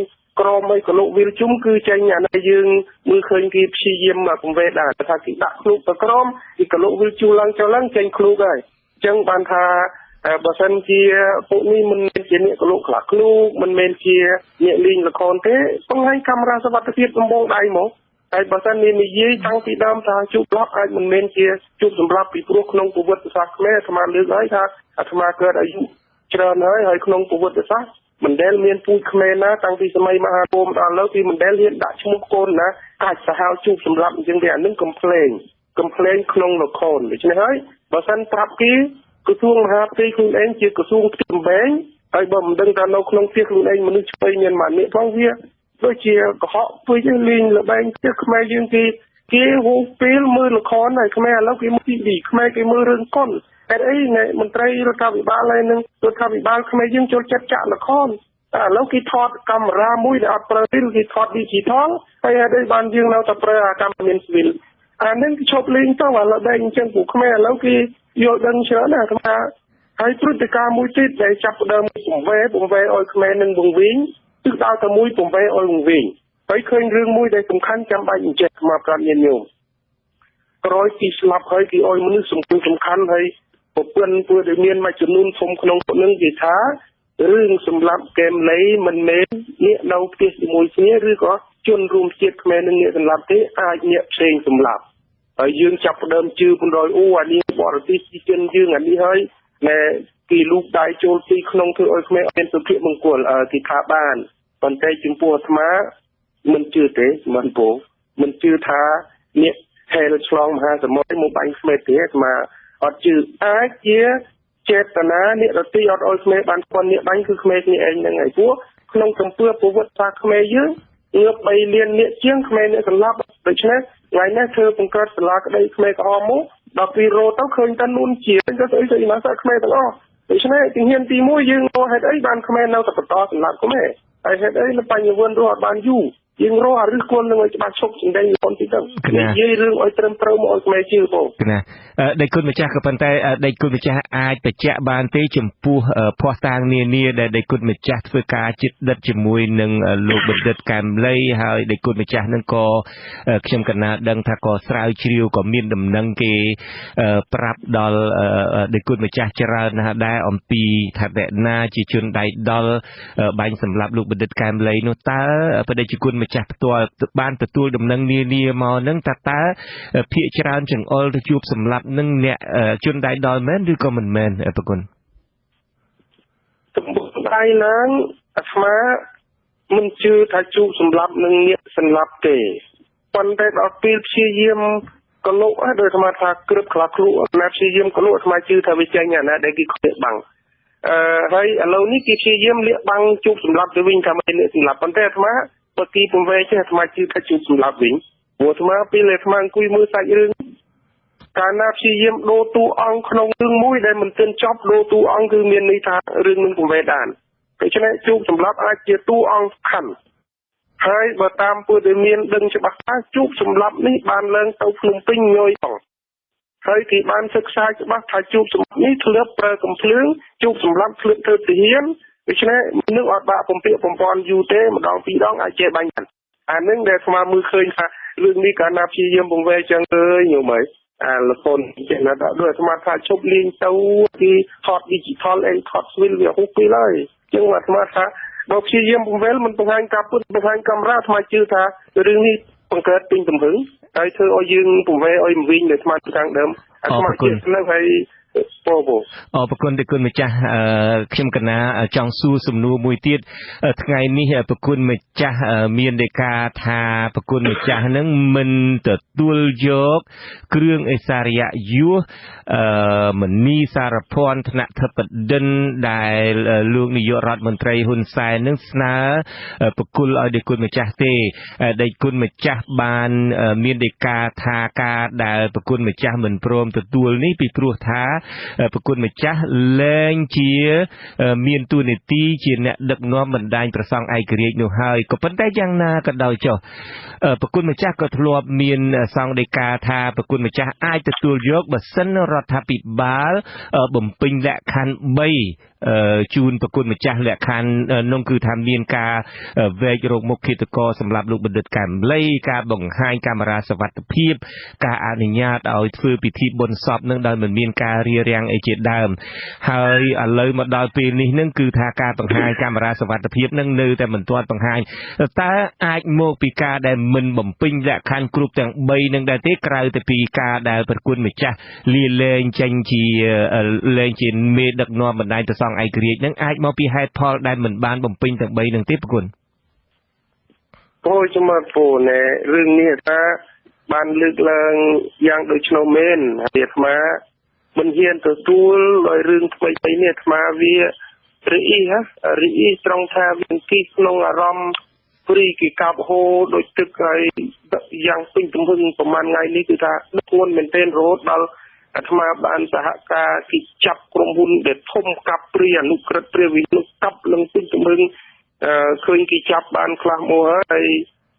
ក្រមឲ្យកលុកវិលជុំគឺចេញអានេះយើងមើលឃើញគេព្យាយាមពង្វេដែរថាគេដាក់ឃ្លុកទៅក្រមគេកលុកវិលជុំឡើងចុះឡើងចេញឃ្លុកហើយអញ្ចឹងបានថាបើសិនជាពួកនេះមិនមែនជាអ្នកកលុកខ្លាឃ្លុកមិនមែនជាអ្នកលេងល្ខោនទេបង្ហាញកាមេរ៉ាសុវត្ថិភាពដំបងដៃមកហើយបើសិនមាននិយាយតាំងពីដើមថាជួបសម្លាប់អាចមិនមែនជាជួបសម្លាប់ពីព្រោះក្នុងប្រវត្តិសាស្ត្រខ្មែរអាត្មាលើកហើយថាអាត្មាកើតអាយុច្រើនហើយហើយក្នុងប្រវត្តិសាស្ត្រមិនដែលមានពូជខ្មែរណាតាំងពីសម័យមហាពូមដល់ឥឡូវពីមិនដែលហ៊ានដាក់ឈ្មោះកូនណាអាចសាហាវជួបសម្លាប់អញ្ចឹងទេអានឹងកំភ្លែងក្នុងនគរដូច្នេះហើយបើសិនប្រាប់គេក្រសួងមហាផ្ទៃខ្លួនឯងជាក្រសួងផ្ទៃបែងហើយបើមិនដឹងថានៅក្នុងផ្ទះខ្លួនឯងមនុស្សឆ្វេងមានម៉ាននេះផងវាដូចជាកុហកពេកលេងល្បែងផ្ទះខ្មែរយើងគេហូបពេលមើលល្ខោនហើយខ្មែរឥឡូវគេមើល TV ខ្មែរគេមើលរឿងកុនហេតុអីមន្ត្រីរដ្ឋាភិបាលហើយនឹងរដ្ឋាភិបាលខ្មែរយើងចូលចិត្តចាក់ល្ខោនតែឥឡូវគេថតកាមេរ៉ាមួយដែលអត់ប្រើទេគេថត digital ហើយហេតុអីបានយើងនៅតែប្រើអាកាមេរ៉ាមានស្វីលអានឹងគេឈប់លេងទៅឥឡូវដែរអញ្ចឹងពួកខ្មែរឥឡូវគេយល់ដឹងច្រើនណាស់ថាហើយព្រឹត្តិការណ៍មួយទៀតដែលចាប់ផ្ដើមពង្វេឲ្យខ្មែរនឹងវង្វេងទិសដៅតែមួយពង្វេឲ្យវង្វេងហើយឃើញរឿងមួយដែលសំខាន់ចាំបាច់អញ្ចឹងមកប្រាប់ញាតិញោមក្រោយពីស្លាប់ហើយគេឲ្យមនុស្សសំខាន់ហើយប្រពន្ធពួកដែលមានមួយចំនួនធំក្នុងនឹងគេថារឿងសម្លាប់កែមលីមិនមែនអ្នកនៅផ្ទះជាមួយគ្នាឬក៏ជនរួមជាតិខ្មែរនឹងអ្នកសម្លាប់ទេអាចអ្នកផ្សេងសម្លាប់ហើយយើងចាប់ផ្ដើមជឿបណ្ដោយអូអានេះបរទេសជាជនយើងអានេះហើយណែគេលូកដៃចូលទីក្នុងធ្វើឲ្យខ្មែរមានសុភមង្គលគេថាបានប៉ុន្តែចំពោះអាត្មាមិនជឿទេមិនពោមិនជឿថាអ្នកហែលឆ្លងមហាសមុទ្រមកបាញ់ខ្មែរទេអាត្មាអត់ជឿអាចជាចេតនាអ្នករទីអត់ឲ្យខ្មែរបានស្គាល់អ្នកបាញ់គឺខ្មែរគ្នាឯងហ្នឹងហើយព្រោះក្នុងកម្ពុជាប្រវត្តិសាស្ត្រខ្មែរយើងងើប3លានអ្នកជាងខ្មែរអ្នកសម្លាប់ដូច្នេះថ្ងៃនេះធ្វើបង្កើតសាលាក្តីខ្មែរក្រហមមកដល់ពីរោទៅឃើញតែនួនជាទៅស្អីស្អីណាសខ្មែរទាំងអស់ដូច្នេះជំហានទី1យើងរកហេតុអីបានខ្មែរនៅតែបន្តសម្លាប់ខ្មែរហើយហេតុអីនៅបញ្ញវន្តរស់អត់បានយូរយើងរកអារឹសគល់នឹងឲ្យច្បាស់ឈប់សម្ដែងលន់ទីទៅនិយាយរឿងឲ្យត្រឹមត្រូវមកឲ្យខ្មែរជឿបងណាដេចគុណម្ចាស់ក៏ប៉ុន្តែដេចគុណម្ចាស់អាចបញ្ជាក់បានទេចំពោះភស្តុតាងនានាដែលដេចគុណម្ចាស់ធ្វើការជិតដិតជាមួយនឹងលោកបណ្ឌិតកែមលីហើយដេចគុណម្ចាស់នឹងក៏ខ្ញុំកណាដឹងថាក៏ស្រាវជ្រាវក៏មានដំណឹងគេប្រាប់ដល់ដេចគុណម្ចាស់ច្រើនណាស់ដែរអំពីថាអ្នកណាជាជនដៃដល់បាញ់សម្លាប់លោកបណ្ឌិតកែមលីនោះតើបដិជគុណម្ចាស់ផ្ទាល់បានទទួលដំណឹងនានាមកនឹងតើភាកច្រើនចង្អុលទៅជួបសម្លាប់នឹងអ្នកជនដៃដល់មែនឬក៏មិនមែនប្រគុណដំបូងដៃឡើងអាត្មាមិនជឿថាជួបសម្លាប់នឹងអ្នកសម្លាប់ទេប៉ុន្តែដល់ពេលព្យាយាមកលុកដោយអាត្មាថាក្រឹបខ្លាឃ្លុណាព្យាយាមកលុកអាត្មាជឿថាវាចេញអាណាដែលគេលាក់បាំងហើយឥឡូវនេះគេព្យាយាមលាក់បាំងជួបសម្លាប់ទៅវិញថាមិនអ្នកសម្លាប់ប៉ុន្តែអាត្មាបើគេពង្វេចេះអាត្មាជឿថាជួបសម្លាប់វិញព្រោះអាត្មាពេលអាត្មាអង្គុយមើលសាច់រឿងកាលណាព្យាយាមដូរតួអង្គក្នុងរឿងមួយដែលមិនទាន់ចប់ដូរតួអង្គគឺមានន័យថារឿងនឹងពង្វេដានដូច្នេះជួបសម្លាប់អាចជាតួអង្គសំខាន់ហើយបើតាមព័ត៌មានដឹងច្បាស់ថាជួបសម្លាប់នេះបានឡើងទៅភ្នំពេញញយផងហើយគេបានសិក្សាច្បាស់ថាជួបសម្លាប់នេះធ្លាប់ប្រើកំភ្លើងជួបសម្លាប់ធ្លាប់ធ្វើទាហានដូច្នេះមនុស្សអត់បាក់ពំពាកបំពន់យូរទេម្ដងពីរដងអាចចេះបាញ់អានឹងដែលស្មាមើលឃើញថារឿងនេះកាលណាព្យាយាមពង្វេចឹងអើយញោមអើយ អាលកូនចេះណាដូចអាត្មាថាឈប់លេងទៅគេថត digital អីថតស្វិលវាហូបពេលហើយចឹងអាត្មាថាបើព្យាយាមបង្វិលមិនបង្ហាញការពិតបង្ហាញកាមេរ៉ាអាត្មាជឿថារឿងនេះបង្កើតពេញទំហឹងហើយធ្វើឲ្យយើងពង្វេឲ្យវិញដែលអាត្មាខាងដើមអាត្មាជឿនឹងហើយពោពោ អរគុណទៅគុណម្ចាស់ខ្ញុំកណាចង់សួរសំណួរមួយទៀតថ្ងៃនេះប្រគុណម្ចាស់មានដីកាថាប្រគុណម្ចាស់នឹងមិនទទួលយកគ្រឿងអេសារិយយសមនីសារភ័ណ្ឌថ្នាក់ធិបតីដែលលោកនាយករដ្ឋមន្ត្រីហ៊ុនសែននឹងស្នើប្រគល់ឲ្យដេគុណម្ចាស់ទេដេគុណម្ចាស់បានមានដីកាថាការដែលប្រគុណម្ចាស់មិនព្រមទទួលនេះពីព្រោះថាប្រគុណម្ចាស់លែងជាមានតួនាទីជាអ្នកដឹកនាំបណ្ដាញប្រសង់ឯករាជ្យនោះហើយក៏ប៉ុន្តែយ៉ាងណាក៏ដោយចុះប្រគុណម្ចាស់ក៏ធ្លាប់មានសង្ឃដីកាថាប្រគុណម្ចាស់អាចទទួលយកបើសិនរដ្ឋាភិបាលបំពេញលក្ខខណ្ឌ3ជូនប្រគុណម្ចាស់លក្ខខណ្ឌនោះគឺថាមានការវែករកមុខឃាតករសម្រាប់លោកបណ្ឌិតកែមលីការបង្ហាញកាមេរ៉ាសុវត្ថិភាពការអនុញ្ញាតឲ្យធ្វើពិធីបុណ្យសពនឹងដោយមិនមានការរារាំងអីជាដើមហើយឥឡូវមកដល់ពេលនេះនឹងគឺថាការបង្ហាញកាមេរ៉ាសុវត្ថិភាពនឹងនៅតែមិនទាន់បង្ហាញតើអាចមកពីការដែលមិនបំពេញលក្ខខណ្ឌគ្រប់ទាំង3នឹងដែរទេក្រៅទៅពីការដែលប្រគុណម្ចាស់លាលែងចេញជាលែងជាមេដឹកនាំបណ្ដាញប្រសង់ឯករាជ្យនឹងអាចមកពីហេតុផលដែលមិនបានបំពេញទាំង3នឹងទេប្រគុណពោជំរាបពូណែរឿងនេះថាបានលើកឡើងយ៉ាងដូច្នោះមែនហើយអាត្មាមិនហ៊ានទទួលដោយរឿងថ្មីៗនេះអាត្មាវារីអ៊ីហ៎រីអ៊ីត្រង់ថាវាគិះក្នុងអារម្មណ៍ព្រីគេកាប់ហូរដូចទឹកហើយយ៉ាងពេញទំហឹងប្រហែលថ្ងៃនេះគឺថាដឹកធ្ងន់មែនទែនរហូតដល់អាត្មាបានសហការគេចាប់ក្រុមហ៊ុនដែលធំកាប់ព្រីអនុក្រឹត្យព្រះវិនុកាប់នឹងពេញទំហឹងឃើញគេចាប់បានខ្លះមកហើយ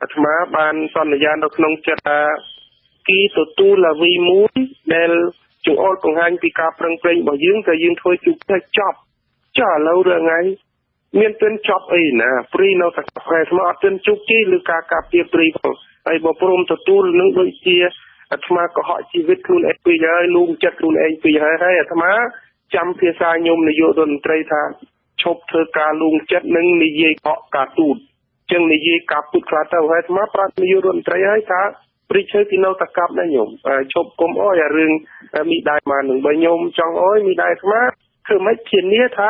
អាត្មាបានសន្យានៅក្នុងចិត្តថាគេទទួលអ្វីមួយដែលចង្អុលបង្ហាញពីការប្រឹងប្រែងរបស់យើងតែយើងធ្វើជោគជ័យចប់ចុះឥឡូវរឿងថ្ងៃមានទិនចប់អីណាព្រីនៅតែខែស្មោះអត់ទិនជោគជ័យឬការការពារព្រីផងហើយបើព្រមទទួលនឹងដូចជាអាត្មាកុហកជីវិតខ្លួនឯងពេកហើយលួងចិត្តខ្លួនឯងពេកហើយហើយអាត្មាចាំភាសាញោមនាយករដ្ឋមន្ត្រីថាឈប់ធ្វើការលួងចិត្តនិងនិយាយកកការទូតចឹងនិយាយការពិតខ្លះទៅហើយអាត្មាប្រាប់នាយករដ្ឋមន្ត្រីហើយថាព្រីឈើគេនៅតែកាប់ដែរញោមឈប់គុំអើយអារឿងមីដែរមកនឹងបើញោមចង់អើយមីដែរអាត្មាធ្វើម៉េចធានាថា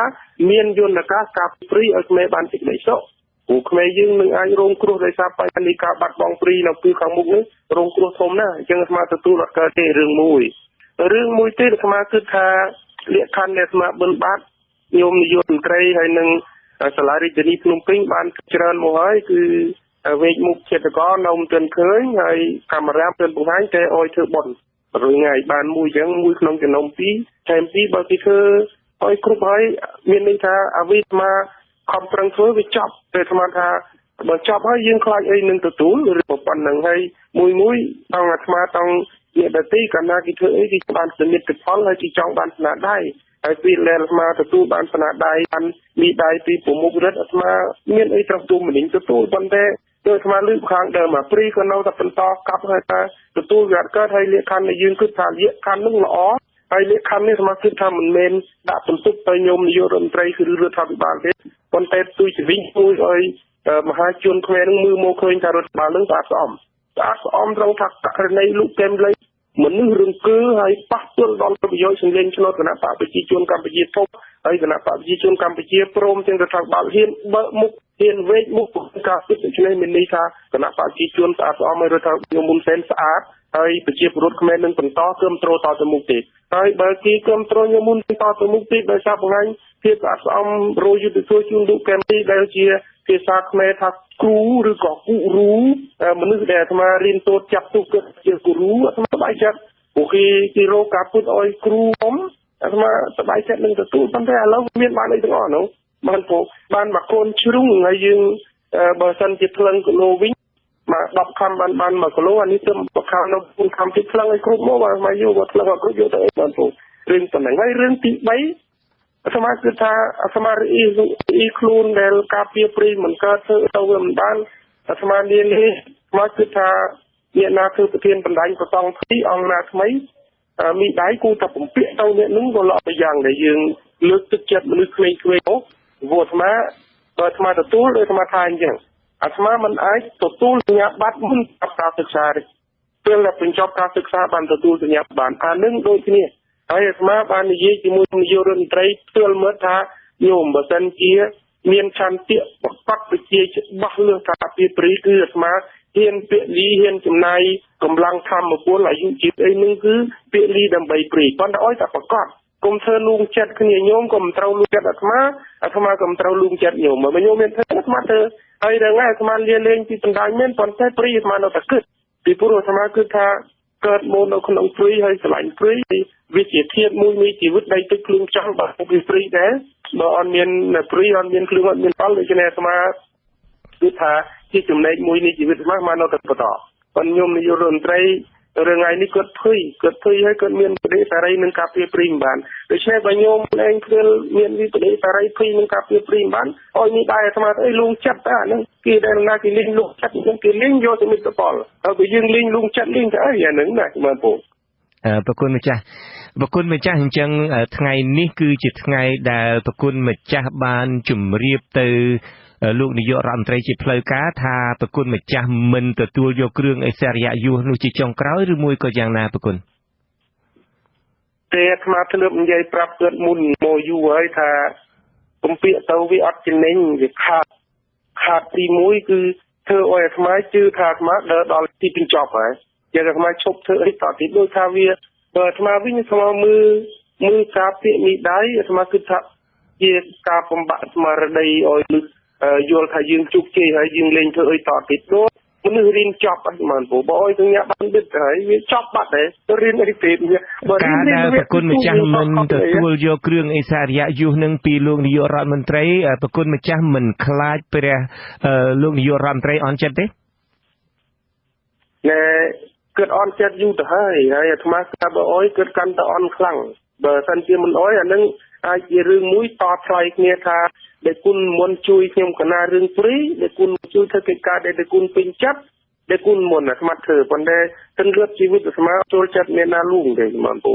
មានយន្តការកាប់ព្រីឲ្យក្មេងបានសេចក្តីសុខព្រោះក្មេងយើងនឹងអាចរងគ្រោះដោយសារបញ្ហានៃការបាត់បង់ព្រីនៅពេលខាងមុខនេះរងគ្រោះធំណាស់អញ្ចឹងអាត្មាទទួលអត់កើតទេរឿងមួយរឿងមួយទៀតអាត្មាគិតថាលក្ខខណ្ឌដែលអាត្មាបិណ្ឌបាតញោមនាយករដ្ឋមន្ត្រីហើយនឹងសាលារាជធានីភ្នំពេញបានច្រើនមកហើយគឺវែកមុខឃាតករនៅមិនទាន់ឃើញហើយកាមេរ៉ាមិនទាន់បង្ហាញតែឲ្យធ្វើបុណ្យរឿងថ្ងៃបានមួយអញ្ចឹងមួយក្នុងចំណោមពីរថែមពីរបើគេធ្វើឲ្យគ្រប់ហើយមានន័យថាអវិស្មាខំប្រឹងធ្វើវាចប់តែអាត្មាថាបើចប់ហើយយើងខ្លាចអីនឹងទទួលឬប៉ុណ្្នឹងហើយមួយមួយតង់អាត្មាតង់អ្នកដទៃកាលណាគេធ្វើអីគេបានសមិទ្ធផលហើយគេចង់បានស្នាដៃហើយពេលដែលអាត្មាទទួលបានស្នាដៃបានមីដៃពីប្រមុខរដ្ឋអាត្មាមានអីត្រូវទូមនិញទទួលប៉ុន្តែដោយអាត្មាលើកខាងដើមអាព្រីក៏នៅតែបន្តកាប់ហើយថាទទួលវាអត់កើតហើយលក្ខខណ្ឌដែលយើងគិតថាលក្ខខណ្ឌនោះល្អហើយលក្ខខណ្ឌនេះអាត្មាគិតថាមិនមែនដាក់បន្ទុកទៅញោមនាយករដ្ឋមន្ត្រីគឺរដ្ឋាភិបាលទេប៉ុន្តែផ្ទុយទៅវិញជួយឲ្យមហាជនខ្មែរនឹងមើលមកឃើញថារដ្ឋបាលនឹងស្អាតស្អំស្អាតស្អំត្រង់ថាករណីលោកកែមលីមនុស្សរឿងគឺហើយប៉ះទល់ដល់ប្រយោជន៍សម្លេងឆ្នោតគណៈបកប្រជាជនកម្ពុជាធំហើយគណៈបកប្រជាជនកម្ពុជាព្រមទាំងរដ្ឋាភិបាលហ៊ានបើកមុខហ៊ានវែកមុខការពិតដូច្នេះមានន័យថាគណៈបកប្រជាជនស្អាតស្អំហើយរដ្ឋាភិបាលមុនសែនស្អាតហើយប្រជាពលរដ្ឋខ្មែរនឹងបន្តគ្រប់គ្រងតទៅមុខទេហើយបើគេគ្រប់គ្រងមុនតទៅមុខទេដោយសារបង្ហាញភាពស្អាតស្អំរយុទ្ធសាស្ត្រជូនលោកកែមលីដែលជាភាសាខ្មែរថាគ្រូឬក៏គូរូមនុស្សដែលអាត្មារៀនសូត្រចាប់ទុកជាគូរូអាត្មាសប្បាយចិត្តព្រោះគេរកការពុតឲ្យគ្រូខ្ញុំអាត្មាសប្បាយចិត្តនឹងទទួលប៉ុន្តែឥឡូវមានបានអីទាំងអស់នោះបានព្រោះបានមកកូនជ្រុងហើយយើងបើសិនជាភ្លឹងគីឡូវិញមក10ខំបាន1គីឡូអានេះទៅបខំនៅ4ខំទីភ្លឹងឲ្យគ្រប់មកបាទមកយកមកភ្លឹងឲ្យគ្រប់យកទៅអីបានព្រោះរឿងប៉ុណ្ណឹងហើយរឿងទី3អាត្មាគឺថាអាត្មារីអ៊ីខ្លួនដែលការពារព្រីមិនកើតធ្វើទៅវាមិនបានអាត្មានេះអាត្មាគឺថាអ្នកណាធ្វើប្រធានបណ្ដាញប្រសង់ថ្មីអង្គណាថ្មី មីដៃគូតែបំពាក់ទៅអ្នកនឹងក៏ល្អយ៉ាងដែលយើងលើកទឹកចិត្តមនុស្សក្មេងៗនោះព្រោះអាត្មាបើអាត្មាទទួលដោយអាត្មាថាអញ្ចឹងអាត្មាមិនអាចទទួលសញ្ញាបត្រមុនការសិក្សាទេពេលដែលបញ្ចប់ការសិក្សាបានទទួលសញ្ញាបត្រអានឹងដូចគ្នាហើយអាត្មាបាននិយាយជាមួយនាយករដ្ឋមន្ត្រីផ្ទាល់មើលថាញោមបើសិនជាមានឆន្ទៈប្រកបវិជាច្បាស់លើការពារព្រៃគឺអាត្មាហ៊ានពាក្យលីហ៊ានចំណាយកម្លាំងធម្មពលអាយុជីវិតអីនឹងគឺពាក្យលីដើម្បីព្រៃប៉ុន្តែអោយតែប្រកបកុំធ្វើលួងចិត្តគ្នាញោមកុំត្រូវលួងចិត្តអាត្មាអាត្មាកុំត្រូវលួងចិត្តញោមបើញោមមានធ្វើអាត្មាធ្វើហើយរឿងហ្នឹងអាត្មាលាលែងពីបណ្ដាញមែនប៉ុន្តែព្រៃអាត្មានៅតែគិតពីព្រោះអាត្មាគឺថាកើតមកនៅក្នុងព្រៃហើយស្រឡាញ់ព្រៃវាជាធាតុមួយនៃជីវិតដែលទឹកភ្លៀងចង់បើពីព្រៃដែរបើអត់មានព្រៃអត់មានភ្លៀងអត់មានផលដូច្នេះអាត្មាគឺថាជាចំណែកមួយនៃជីវិតអាត្មាមកនៅតែបន្តប៉ុន្តែញោមនាយករដ្ឋមន្ត្រីរឿងថ្ងៃនេះគាត់ភ័យគាត់ភ័យហើយគាត់មានបដិសារីនឹងការពារព្រៃមិនបានដូច្នេះបើញោមឯងព្រាលមានវិបដិសារីភ័យនឹងការពារព្រៃមិនបានឲ្យនេះដែរអាត្មាទៅអីលួងចិត្តតែអាហ្នឹងគេដែលណាគេលេងលួងចិត្តហ្នឹងគេលេងយកទៅមិត្តផលហើយបើយើងលេងលួងចិត្តលេងទៅអីអាហ្នឹងណាបងប្អូន ប្រគុណម្ចាស់ប្រគុណម្ចាស់អញ្ចឹងថ្ងៃនេះគឺជាថ្ងៃដែលប្រគុណម្ចាស់បានជម្រាបទៅលោកនាយករដ្ឋមន្ត្រីជាផ្លូវការថាប្រគុណម្ចាស់មិនទទួលយកគ្រឿងអិសរិយយសនោះជាចុងក្រោយឬមួយក៏យ៉ាងណាប្រគុណទេអាត្មាធ្លាប់និយាយប្រាប់គាត់មុនមកយូរហើយថាកំពាកទៅវាអត់ចំណេញវាខាតខាតទី1គឺធ្វើឲ្យអាត្មាជឿថាអាត្មាដើរដល់ទីបញ្ចប់ហើយជាអាត្មាឈប់ធ្វើអីតទីដូចថាវាបើអាត្មាវិញអាត្មាមើលការពាក្យនេះដែរអាត្មាគិតថាជាការបំបាក់ស្មារតីឲ្យយល់ថាយើងជោគជ័យហើយយើងលេងធ្វើអីតទៀតដូចមនុស្សរៀនចប់ហើយមិនព្រោះបើឲ្យសញ្ញាបានបិទហើយវាចប់បាត់ហើយរៀនអីទៀតបើការដែលប្រគុណម្ចាស់មិនទទួលយកគ្រឿងអិសរិយយសនឹងពីលោកនាយករដ្ឋមន្ត្រីប្រគុណម្ចាស់មិនខ្លាចព្រះលោកនាយករដ្ឋមន្ត្រីអន់ចិត្តទេណែគាត់អន់ចិត្តយូរទៅហើយហើយអាត្មាថាបើអុយគាត់កាន់តែអន់ខ្លាំងបើសិនជាមិនអុយអានឹងអាចជារឿងមួយតថ្លៃគ្នាថាដែលគុណមុនជួយខ្ញុំកណារឿងព្រៃដែលគុណជួយធ្វើកិច្ចការដែលគុណពេញចិត្តដែលគុណមុនអាត្មាធ្វើប៉ុន្តែទិនលឿនជីវិតអាត្មាចូលចិត្តអ្នកណាលួងទេមិនពូ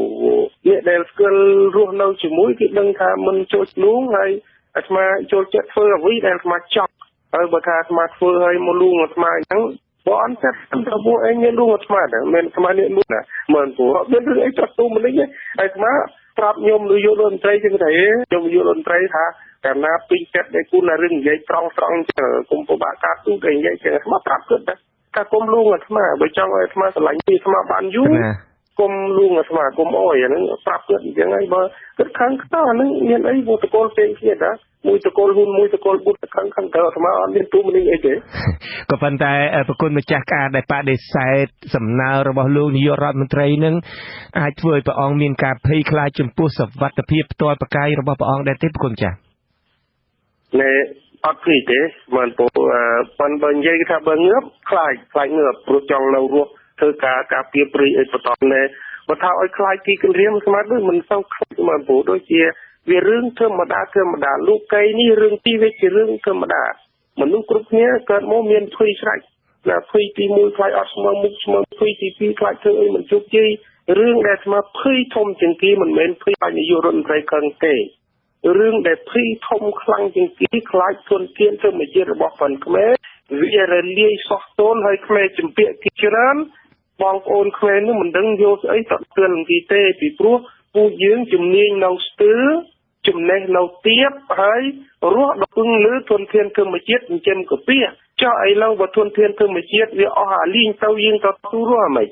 អ្នកដែលស្គាល់រស់នៅជាមួយគេដឹងថាមិនចូលលួងហើយអាត្មាចូលចិត្តធ្វើអ្វីដែលអាត្មាចង់ហើយបើថាអាត្មាធ្វើហើយមកលួងអាត្មាអញ្ចឹងបើអត់ចិត្តទៅពួកឯងលួងអាត្មាដែរមិនអាត្មានេះលួងណាមិនពូអត់មានរឿងអីចាត់ទូមិននេះអាត្មាប្រាប់ញោមនាយករដ្ឋមន្ត្រីចឹងទេញោមនាយករដ្ឋមន្ត្រីថាកាលណាពេញចិត្តដែលគុណរឿងនិយាយត្រង់ត្រង់ចឹងកុំពិបាកការទូតអីនិយាយចឹងអាត្មាប្រាប់គាត់ថាកុំលួងអាត្មាបើចង់ឲ្យអាត្មាស្រឡាញ់អាត្មាបានយូរកុំលួងអាត្មាកុំអោយអាហ្នឹងប្រាប់គាត់អញ្ចឹងហើយបើគាត់ខឹងខ្សោះអាហ្នឹងមានអីវត្តកុលផ្សេងគ្នាតាមួយតកូលហ៊ុនមួយតកូលបុត្រខឹងខឹងទៅអាត្មាអត់មានទូមនេះអីទេក៏ប៉ុន្តែប្រគុណម្ចាស់ការដែលបដិសេធសំណើរបស់លោកនាយករដ្ឋមន្ត្រីនឹងអាចធ្វើឲ្យព្រះអង្គមានការភ័យខ្លាចចំពោះសុវត្ថិភាពផ្ទាល់ប្រកាយរបស់ព្រះអង្គដែរទេប្រគុណម្ចាស់ណែអត់ភ័យទេមិនព្រោះប៉ុន្តែបើនិយាយថាបើងើបខ្លាចខ្លាចងើបព្រោះចង់នៅរស់ធ្វើការការពារព្រៃអីបន្តណែបើថាឲ្យខ្លាចទីគម្រាមស្មាតដូចមិនសូវខ្លាចមិនព្រោះដូចជាវារឿងធម្មតាធម្មតាលោកីនេះរឿងទីវាជារឿងធម្មតាមនុស្សគ្រប់គ្នាកើតមកមានភ័យស្រេចណាភ័យទី1ខ្លាចអត់ស្មើមុខស្មើភ័យទី2ខ្លាចធ្វើអីមិនជោគជ័យរឿងដែលស្មើភ័យធំជាងគេមិនមែនភ័យឲ្យនាយករដ្ឋមន្ត្រីខឹងទេរឿងដែលភ័យធំខ្លាំងជាងគេខ្លាចធនធានធម្មជាតិរបស់ប៉ុនខ្មែរវារលាយសោះទនហើយខ្មែរជំពាក់គេច្រើនបងប្អូនខ្មែរនោះមិនដឹងយកស្អីទៅទឿនគេទេពីព្រោះពួកយើងជំនាញនៅស្ទើចំណេះនៅទៀបហើយរស់ដល់ពឹងលើធនធានធម្មជាតិចិញ្ចឹមកពៀចុះឥឡូវបើធនធានធម្មជាតិវាអស់អាលីងទៅយើងទៅទូរស់ហ្មង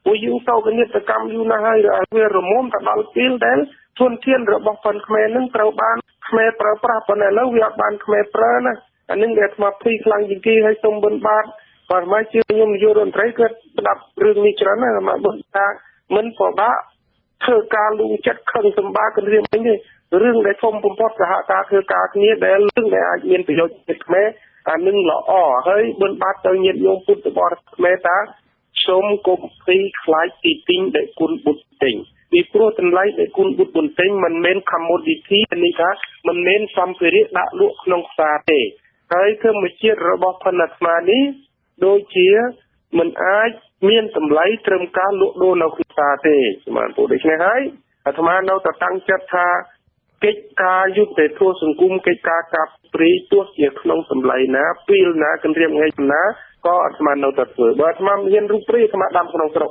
ពួកយើងទៅកនិតកម្មយូរណាស់ហើយវារមុំទៅដល់ពេលដែលធនធានរបស់ប៉ុនខ្មែរនឹងត្រូវបានខ្មែរប្រើប្រាស់ប៉ុន្តែឥឡូវវាអត់បានខ្មែរប្រើណាអានឹងដែលអាត្មាភ័យខ្លាំងជាងគេហើយសូមបិណ្ឌបាតបាទមកជឿខ្ញុំនាយករដ្ឋមន្ត្រីគាត់ស្ដាប់រឿងនេះច្រើនណាស់អាត្មាបើថាមិនពិបាកធ្វើការលូងចិត្តខឹងសម្បាគម្រាមវិញទេរឿងដែលធំបំផុតសហការធ្វើការគ្នាដែលរឿងដែលអាចមានប្រយោជន៍ជាតិខ្មែរអានឹងល្អហើយបិណ្ឌបាតទៅញាតិញោមពុទ្ធបរិស័ទខ្មែរតាសូមកុំភ័យខ្លាចទីទិញដែលគុណបុត្រទិញពីព្រោះតម្លៃដែលគុណបុត្របន្ទិញមិនមែន commodity នេះថាមិនមែនសម្ភារៈដាក់លក់ក្នុងផ្សារទេហើយធម្មជាតិរបស់ផនអាត្មានេះដូចជា មិនអាចមានតម្លៃត្រឹមការលក់ដូរនៅក្នុងផ្សារទេ ចម្រើនពរដូច្នេះហើយអាត្មានៅតែតាំងចិត្តថាកិច្ចការយុត្តិធម៌សង្គមកិច្ចការកាប់ព្រីទោះជាក្នុងតម្លៃណាពេលណាគម្រាមថ្ងៃណាក៏អាត្មានៅតែធ្វើបើអាត្មាមិនហ៊ានរូបព្រីអាត្មាដាំក្នុងស្រុក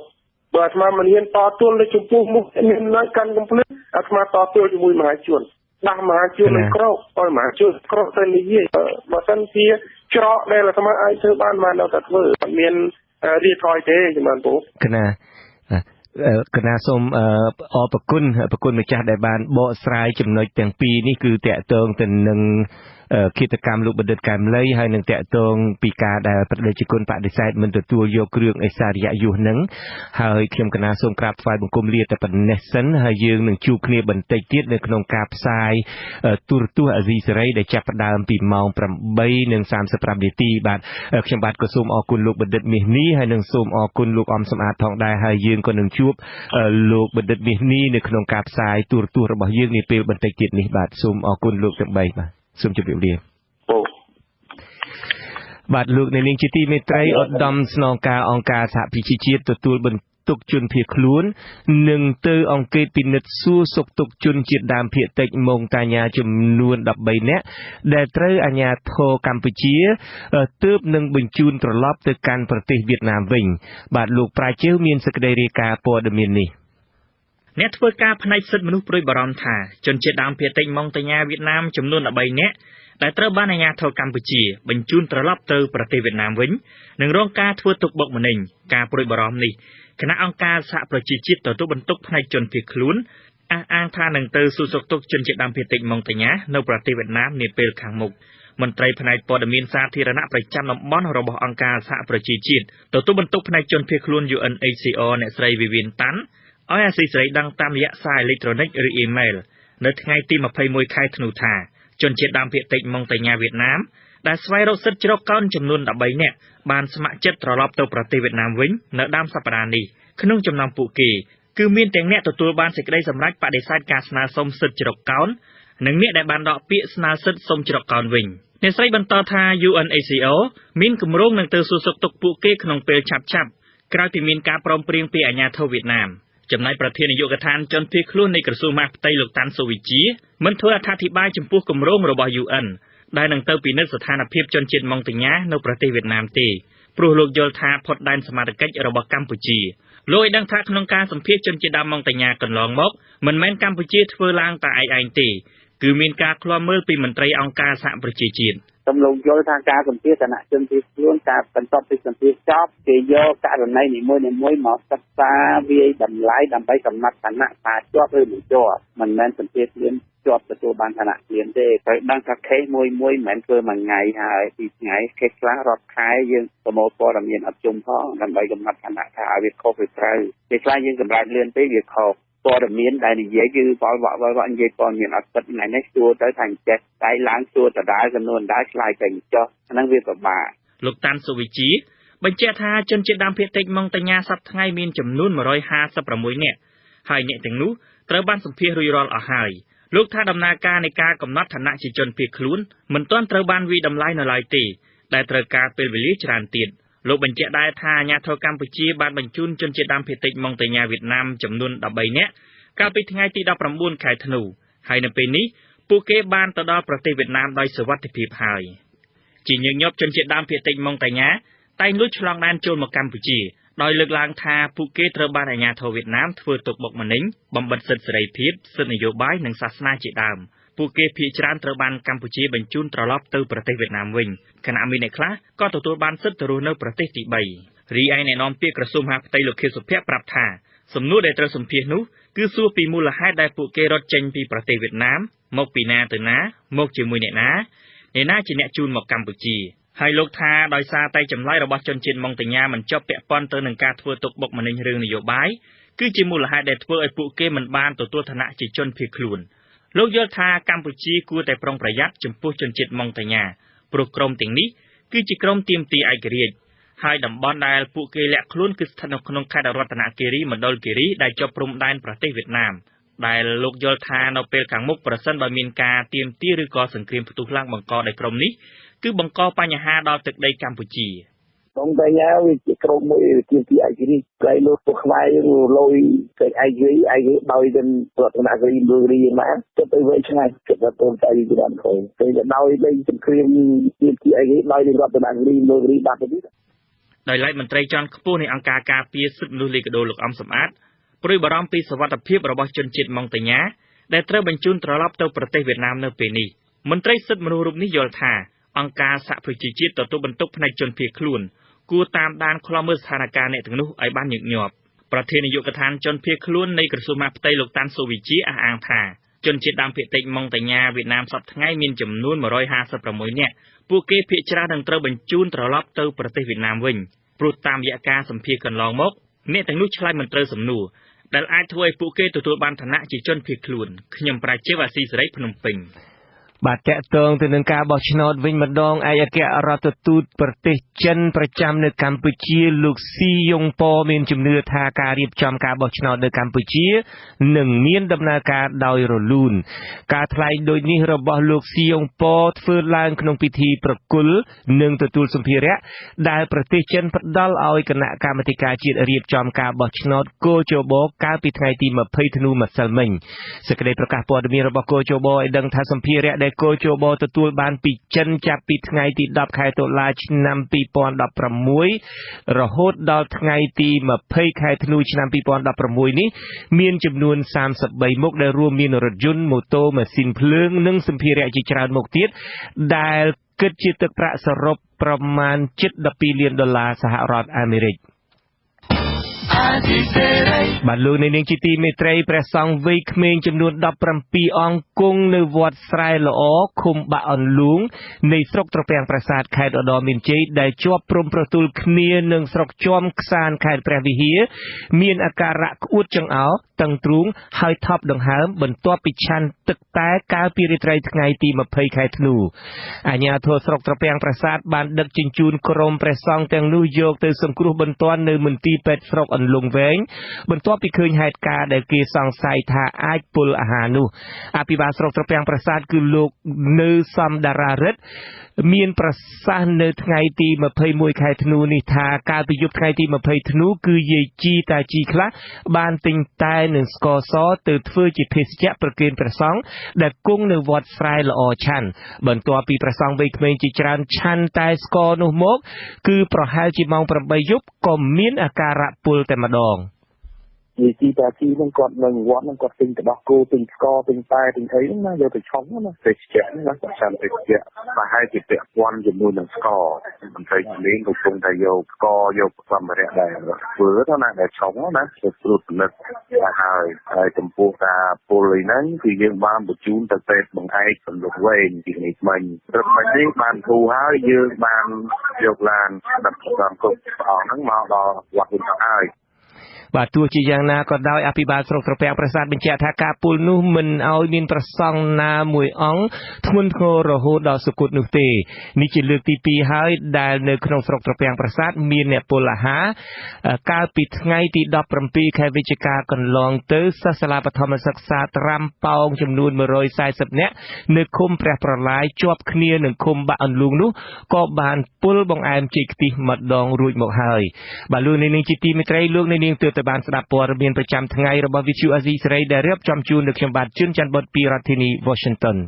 បើអាត្មាមិនហ៊ានតទល់នៅចំពោះមុខមានអំណាចកាន់កំភ្លើងអាត្មាតទល់ជាមួយមហាជនដាស់មហាជននឹងក្រោកឲ្យមហាជនក្រោកទៅនិយាយបើសិនជាច្រកដែលអាត្មាអាចធ្វើបានបាននៅតែធ្វើអត់មានរៀថយទេចម្រើនពរ កណាកណាសូមអរប្រគុណប្រគុណម្ចាស់ដែលបានបកស្រាយចំណុចទាំងពីរនេះគឺតកតងទៅនឹងឃាតកម្មលោកបណ្ឌិតកែមលីហើយនឹងតកតងពីការដែលប្រតិជនបដិសេធមិនទទួលយកគ្រឿងអេសារិយយុសនឹងហើយខ្ញុំកណាសូមក្រាបថ្វាយបង្គំលាតែប៉ុណ្ណេះសិនហើយយើងនឹងជួបគ្នាបន្តិចទៀតនៅក្នុងការផ្សាយទូរទស្សន៍អាស៊ីសេរីដែលចាប់ផ្ដើមពីម៉ោង8:35នាទីបាទខ្ញុំបាទក៏សូមអរគុណលោកបណ្ឌិតមាសនេះហើយនឹងសូមអរគុណលោកអំសំអាតផងដែរហើយយើងក៏នឹងជួបលោកបណ្ឌិតមាសនេះនៅក្នុងការផ្សាយទូរទស្សន៍របស់យើងនាពេលបន្តិចទៀតនេះបាទសូមអរគុណលោកទាំង3បាទសូមជម្រាបលាបាទលោកអ្នកនាងជាទីមេត្រីឧត្តមស្នងការអង្គការសហប្រជាជាតិទទួលបន្ទុកជនភៀសខ្លួននឹងទៅអង្កេតពិនិត្យសួរសុខទុក្ខជនជាតិដើមភាគតិចម៉ុងតាញ៉ាចំនួន13នាក់ដែលត្រូវអាជ្ញាធរកម្ពុជាទើបនឹងបញ្ជូនត្រឡប់ទៅកាន់ប្រទេសវៀតណាមវិញបាទលោកប្រាជើមានសេចក្តីរាយការណ៍ព័ត៌មាននេះអ្នកធ្វើការផ្នែកសិទ្ធិមនុស្សព្រួយបារម្ភថាជនជាតិដើមភាគតិចម៉ុងតាញ៉ាវៀតណាមចំនួន13នាក់ដែលត្រូវបានអាជ្ញាធរកម្ពុជាបញ្ជូនត្រឡប់ទៅប្រទេសវៀតណាមវិញនឹងរងការធ្វើទុក្ខបុកម្នេញការព្រួយបារម្ភនេះគណៈអង្គការសហប្រជាជាតិទទួលបន្ទុកផ្នែកជនភៀសខ្លួនអះអាងថានឹងទៅសួរសុខទុក្ខជនជាតិដើមភាគតិចម៉ុងតាញ៉ានៅប្រទេសវៀតណាមនាពេលខាងមុខមន្ត្រីផ្នែកព័ត៌មានសាធារណៈប្រចាំតំបន់របស់អង្គការសហប្រជាជាតិទទួលបន្ទុកផ្នែកជនភៀសខ្លួន UNHCR អ្នកស្រីវីវៀនតាន់ឲ្យអាស៊ីសេរីដឹងតាមរយៈសារអេឡិចត្រូនិកឬអ៊ីមែលនៅថ្ងៃទី21ខែធ្នូថាជនជាតិដើមភាគតិចម៉ុងតាញ៉ាវៀតណាមដែលស្វែងរកសិទ្ធិជ្រកកោនចំនួន13នាក់បានស្ម័គ្រចិត្តត្រឡប់ទៅប្រទេសវៀតណាមវិញនៅដើមសប្តាហ៍នេះក្នុងចំណោមពួកគេគឺមានទាំងអ្នកទទួលបានសេចក្តីសម្រេចបដិសេធការស្នើសុំសិទ្ធិជ្រកកោននិងអ្នកដែលបានដកពាក្យស្នើសិទ្ធិសុំជ្រកកោនវិញអ្នកស្រីបន្តថា UNHCR មានគម្រោងនឹងទៅសួរសុខទុក្ខពួកគេក្នុងពេលឆាប់ៗក្រោយពីមានការព្រមព្រៀងពីអាជ្ញាធរវៀតណាមចំណែកប្រធាននាយកដ្ឋានជនភៀសខ្លួននៃក្រសួងមហាផ្ទៃលោកតាន់សុវិជាមិនធ្វើអត្ថាធិប្បាយចំពោះគម្រោងរបស់ UN ដែលនឹងទៅពិនិត្យស្ថានភាពជនជាតិម៉ុងតាញ៉ានៅប្រទេសវៀតណាមទេព្រោះលោកយល់ថាផុតដែនសមត្ថកិច្ចរបស់កម្ពុជាលោកឲ្យដឹងថាក្នុងការសម្ភាសជនជាតិដើមម៉ុងតាញ៉ាកន្លងមកមិនមែនកម្ពុជាធ្វើឡើងតែឯងទេគឺមានការឃ្លាំមើលពីមន្ត្រីអង្គការសហប្រជាជាតិ ខ្ញុំលោកយល់ថាការសម្ភាសគណៈជនភៀសខ្លួនការបន្ទាប់ពីសម្ភាសចប់គេយកករណីនីមួយៗមកសិក្សាវាយតម្លៃដើម្បីកំណត់ឋានៈថាជាប់ឬមិនជាប់មិនមែនសម្ភាសភ្លាមជាប់ទទួលបានឋានៈភ្លាមទេត្រូវដឹងថាខេសមួយមួយមិនមែនធ្វើមួយថ្ងៃហើយពីរថ្ងៃខេសខ្លះរាប់ខែយើងប្រមូលព័ត៌មានអត់ជុំផងដើម្បីកំណត់ឋានៈថាឲ្យវាខុសឬត្រូវពេលខ្លះយើងសម្រេចលឿនពេកវាខុសព័ត៌មានដែលនិយាយគឺវល់វក់វល់វក់និយាយព័ត៌មានអត់ពិតថ្ងៃនេះសួរទៅថាអញ្ចេះតែឡើងសួរដដែលចំនួនដដែលឆ្លើយទៅអញ្ចោះហ្នឹងវាពិបាក លោកតាន់សុវិជាបញ្ជាក់ថាជនជាតិដើមភាគតិចម៉ុងតាញ៉ាសប្តាហ៍ថ្ងៃមានចំនួន156នាក់ហើយអ្នកទាំងនោះត្រូវបានសម្ភាសរួចរាល់អស់ហើយលោកថាដំណើរការនៃការកំណត់ឋានៈជាជនភៀសខ្លួនមិនទាន់ត្រូវបានវាយតម្លៃនៅឡើយទេដែលត្រូវការពេលវេលាច្រើនទៀតលោកបញ្ជាក់ដែរថាអាជ្ញាធរកម្ពុជាបានបញ្ជូនជនជាតិដើមភាគតិចម៉ុងតាញ៉ាវៀតណាមចំនួន13នាក់កាលពីថ្ងៃទី19ខែធ្នូហើយនៅពេលនេះពួកគេបានទៅដល់ប្រទេសវៀតណាមដោយសុវត្ថិភាពហើយជាញឹកញាប់ជនជាតិដើមភាគតិចម៉ុងតាញ៉ាតែងលួចឆ្លងដែនចូលមកកម្ពុជាដោយលើកឡើងថាពួកគេត្រូវបានអាជ្ញាធរវៀតណាមធ្វើទុក្ខបុកម្នេញបំបិទសិទ្ធិសេរីភាពសិទ្ធិនយោបាយនិងសាសនាជាដើមពួកគេភាគច្រើនត្រូវបានកម្ពុជាបញ្ជូនត្រឡប់ទៅប្រទេសវៀតណាមវិញខណៈមានអ្នកខ្លះក៏ទទួលបានសិទ្ធិទៅរស់នៅប្រទេសទី3រីឯអ្នកនាំពាក្យក្រសួងមហាផ្ទៃលោកខៀវសុភ័ក្រប្រាប់ថាសំណួរដែលត្រូវសម្ភាសនោះគឺសួរពីមូលហេតុដែលពួកគេរត់ចេញពីប្រទេសវៀតណាមមកពីណាទៅណាមកជាមួយអ្នកណាអ្នកណាជាអ្នកជូនមកកម្ពុជាហើយលោកថាដោយសារតែចម្លើយរបស់ជនជាតិម៉ុងតាញ៉ាមិនជាប់ពាក់ព័ន្ធទៅនឹងការធ្វើទុក្ខបុកម្នេញរឿងនយោបាយគឺជាមូលហេតុដែលធ្វើឲ្យពួកគេមិនបានទទួលឋានៈជាជនភៀសខ្លួនលោកយល់ថាកម្ពុជាគួរតែប្រុងប្រយ័ត្នចំពោះជនជាតិម៉ុងតាញ៉ាព្រោះក្រុមទាំងនេះគឺជាក្រុមទាមទារឯករាជ្យហើយតំបន់ដែលពួកគេលាក់ខ្លួនគឺស្ថិតនៅក្នុងខេត្តរតនគិរីមណ្ឌលគិរីដែលជាប់ព្រំដែនប្រទេសវៀតណាមដែលលោកយល់ថានៅពេលខាងមុខប្រសិនបើមានការទាមទារឬក៏សង្គ្រាមផ្ទុះឡើងបង្កដោយក្រុមនេះគឺបង្កបញ្ហាដល់ទឹកដីកម្ពុជា។ ម៉ុងតាញ៉ាវាជាក្រុមមួយជាទីឯករាជ្យ ក្រែងលោកពួកខ្មែរយើងលយគេឯករាជ្យឯករាជ្យដោយនឹងរតនគិរីមណ្ឌលគិរីយ៉ាងណា គិតទៅវែងឆ្ងាយ គិតថាកូនចៅយើងបានក្រោយ ពេលទៅដោយលេងសង្គ្រាមជាទីឯករាជ្យដោយនឹងរតនគិរីមណ្ឌលគិរីបាត់ទៅទៀត។ ដោយឡែកមន្ត្រីជាន់ខ្ពស់នៃអង្គការការពារសិទ្ធិមនុស្សលីកាដូ លោកអំសំអាត ព្រួយបារម្ភពីសុវត្ថិភាពរបស់ជនជាតិម៉ុងតាញ៉ា ដែលត្រូវបញ្ជូនត្រឡប់ទៅប្រទេសវៀតណាម នៅពេលនេះ។ មន្ត្រីសិទ្ធិមនុស្សរូបនេះយល់ថា អង្គការសហប្រជាជាតិទទួលបន្ទុកផ្នែកជនភៀសខ្លួន គួរតាមដានឃ្លាំមើលស្ថានភាពអ្នកទាំងនោះឲ្យបានញឹកញាប់។ ប្រធាននាយកដ្ឋានជនភៀសខ្លួននៃក្រសួងមហាផ្ទៃ លោក តាន់ សុវិជ្ជា អះអាងថា ជនជាតិដើមភាគតិចម៉ុងតាញ៉ាវៀតណាម សព្វថ្ងៃមានចំនួន ១៥៦នាក់ ពួកគេភាគច្រើននឹងត្រូវបញ្ជូនត្រឡប់ទៅប្រទេសវៀតណាម វិញ ព្រោះតាមរយៈការសម្ភាសកន្លងមក អ្នកទាំងនោះឆ្លើយមិនត្រូវសំណួរ ដែលអាចធ្វើឲ្យពួកគេទទួលបានឋានៈជាជនភៀសខ្លួន។ ខ្ញុំប្រាជ្ញ អាស៊ីសេរី ភ្នំពេញ។ បាទ តកតងទៅនឹងការបោះឆ្នោតវិញម្ដង ឯកអគ្គរដ្ឋទូតប្រទេសចិនប្រចាំនៅកម្ពុជា លោកស៊ីយុងប៉ មានជំនឿថា ការរៀបចំការបោះឆ្នោតនៅកម្ពុជានឹងមានដំណើរការដោយរលូន។ ការថ្លែងដូចនេះរបស់លោកស៊ីយុងប៉ ធ្វើឡើងក្នុងពិធីប្រគល់និងទទួលសម្ភារៈដែលប្រទេសចិនផ្ដល់ឲ្យគណៈកម្មាធិការជាតិរៀបចំការបោះឆ្នោតគជប កាលពីថ្ងៃទី20ធ្នូម្សិលមិញ។ សេចក្តីប្រកាសព័ត៌មានរបស់គជបឲ្យដឹងថា សម្ភារៈដែលគជបទទួលបានពីចិនចាប់ពីថ្ងៃទី10ខែតុលាឆ្នាំ2016 រហូតដល់ថ្ងៃទី20ខែធ្នូឆ្នាំ2016នេះ មានចំនួន33មុខ ដែលរួមមានរថយន្ត ម៉ូតូ ម៉ាស៊ីនភ្លើង និងសម្ភារៈជាច្រើនមុខទៀត ដែលគិតជាទឹកប្រាក់សរុបប្រមាណជិត12លានដុល្លារសហរដ្ឋអាមេរិក។ បាទ លោកអ្នកនាងជាទីមេត្រី ព្រះសង្ឃវ័យក្មេងចំនួន17អង្គគង់នៅវត្តស្រែល្អ ឃុំបាក់អន្លូង នៃស្រុកត្រពាំងប្រាសាទ ខេត្តឧត្តរមានជ័យ ដែលជាប់ព្រំប្រទល់គ្នានឹងស្រុកជាំខ្សាន ខេត្តព្រះវិហារ មានអាការៈក្អួតចង្អោរ តឹងទ្រូង ហើយថប់ដង្ហើម បន្ទាប់ពីឆាន់ទឹកតែកាលពីរាត្រីថ្ងៃទី20ខែធ្នូ។ អាជ្ញាធរស្រុកត្រពាំងប្រាសាទបានដឹកជញ្ជូនក្រុមព្រះសង្ឃទាំងនោះយកទៅសង្គ្រោះបន្ទាន់នៅមន្ទីរពេទ្យស្រុកអន្លង់វែង បន្ទាប់ពីឃើញហេតុការណ៍ដែលគេសង្ស័យថាអាចពុលអាហារនោះ។ អភិបាលស្រុកត្រពាំងប្រាសាទ គឺលោកនៅសំតារារិទ្ធ មានប្រសាសន៍នៅថ្ងៃទី21ខែធ្នូនេះថា កាលពីយប់ថ្ងៃទី20ធ្នូ គឺយាយជីតាជីខ្លះបានទិញតែនិងស្ករសទៅធ្វើជាភេសជ្ជៈប្រគេនព្រះសង្ឃដែលគង់នៅវត្តស្រែល្អឆាន់។ បន្ទាប់ពីព្រះសង្ឃវ័យក្មេងជាច្រើនឆាន់តែស្ករនោះមក គឺប្រហែលជាម៉ោង8យប់ ក៏មានអាការៈពុលតែម្ដង។ យាយជីតាជីហ្នឹងគាត់នៅវត្តហ្នឹង គាត់ទិញទឹកដោះគោ ទិញស្ករ ទិញតែទិញអីហ្នឹងណា យកទៅឆុងណា ភេសជ្ជៈហ្នឹងណា គាត់ឆាន់ភេសជ្ជៈ ប្រហែលជាពាក់ព័ន្ធជាមួយនឹងស្ករ។ មន្ត្រីជំនាញកំពុងតែយកស្ករ យកសម្ភារៈដែលធ្វើទៅណា ដែលឆុងណា ទៅត្រួតពិនិត្យទៅហើយ។ ហើយចំពោះការពុលអីហ្នឹង គឺយើងបានបញ្ជូនទៅពេទ្យបង្អែកសំលុកវែងពីនេះមិញ ព្រឹកមិញនេះបានធូរហើយ យើងបានយកឡានដឹកសំគ្រប់ព្រះអង្គហ្នឹងមកដល់វត្តវិញទៅហើយ។ បាទ ទោះជាយ៉ាងណាក៏ដោយ អភិបាលស្រុកត្រពាំងប្រាសាទបញ្ជាក់ថា ការពុលនោះមិនឲ្យមានប្រសង់ណាមួយអង្គធ្ងន់ធ្ងររហូតដល់សុគតនោះទេ។ នេះជាលើកទី2ហើយ ដែលនៅក្នុងស្រុកត្រពាំងប្រាសាទមានអ្នកពុលអាហារ។ កាលពីថ្ងៃទី17ខែវិច្ឆិកាកន្លងទៅ សិស្សសាលាបឋមសិក្សាត្រាំប៉ោងចំនួន140នាក់ នៅឃុំព្រះប្រឡាយជាប់គ្នានឹងឃុំបាក់អន្លូងនោះ ក៏បានពុលបង្អែមចេកខ្ទិះម្ដងរួចមកហើយ។ បាទ លោកអ្នកនាងជាទីមេត្រី លោកអ្នកនាងទើបតែបានស្ដាប់ព័ត៌មានប្រចាំថ្ងៃរបស់ Vithu Azizi សេរី ដែលរៀបចំជូននៅខ្ញុំបាទជឿនច័ន្ទបុតពីរដ្ឋធានី Washington។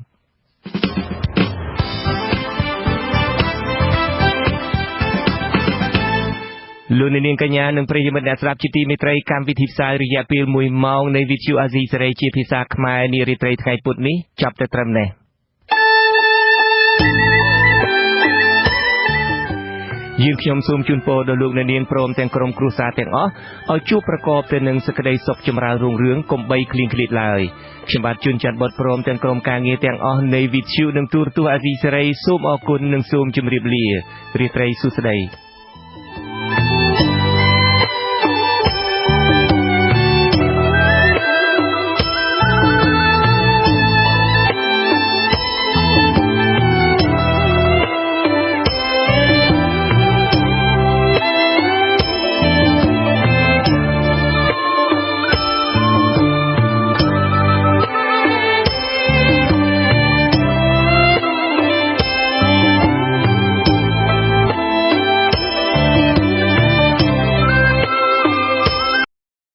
លោកអ្នកនាងកញ្ញានិងប្រិយមិត្តអ្នកស្ដាប់ជាទីមេត្រី កម្មវិធីផ្សាយរយៈពេល1ម៉ោងនៃ Vithu Azizi សេរីជាភាសាខ្មែរនារាត្រីថ្ងៃពុធនេះចប់តែត្រឹមនេះ។ យើងខ្ញុំសូមជូនពរដល់លោកអ្នកនាងព្រមទាំងក្រុមគ្រួសារទាំងអស់ ឲ្យជួបប្រកបទៅនឹងសេចក្តីសុខចម្រើនរុងរឿង កុំបីឃ្លៀងឃ្លាតឡើយ។ ខ្ញុំបាទជួនច័ន្ទបុតព្រមទាំងក្រុមការងារទាំងអស់នៃវិទ្យុនិងទូរទស្សន៍អាស៊ីសេរី សូមអរគុណនិងសូមជម្រាបលា។ រាត្រីសួស្តី។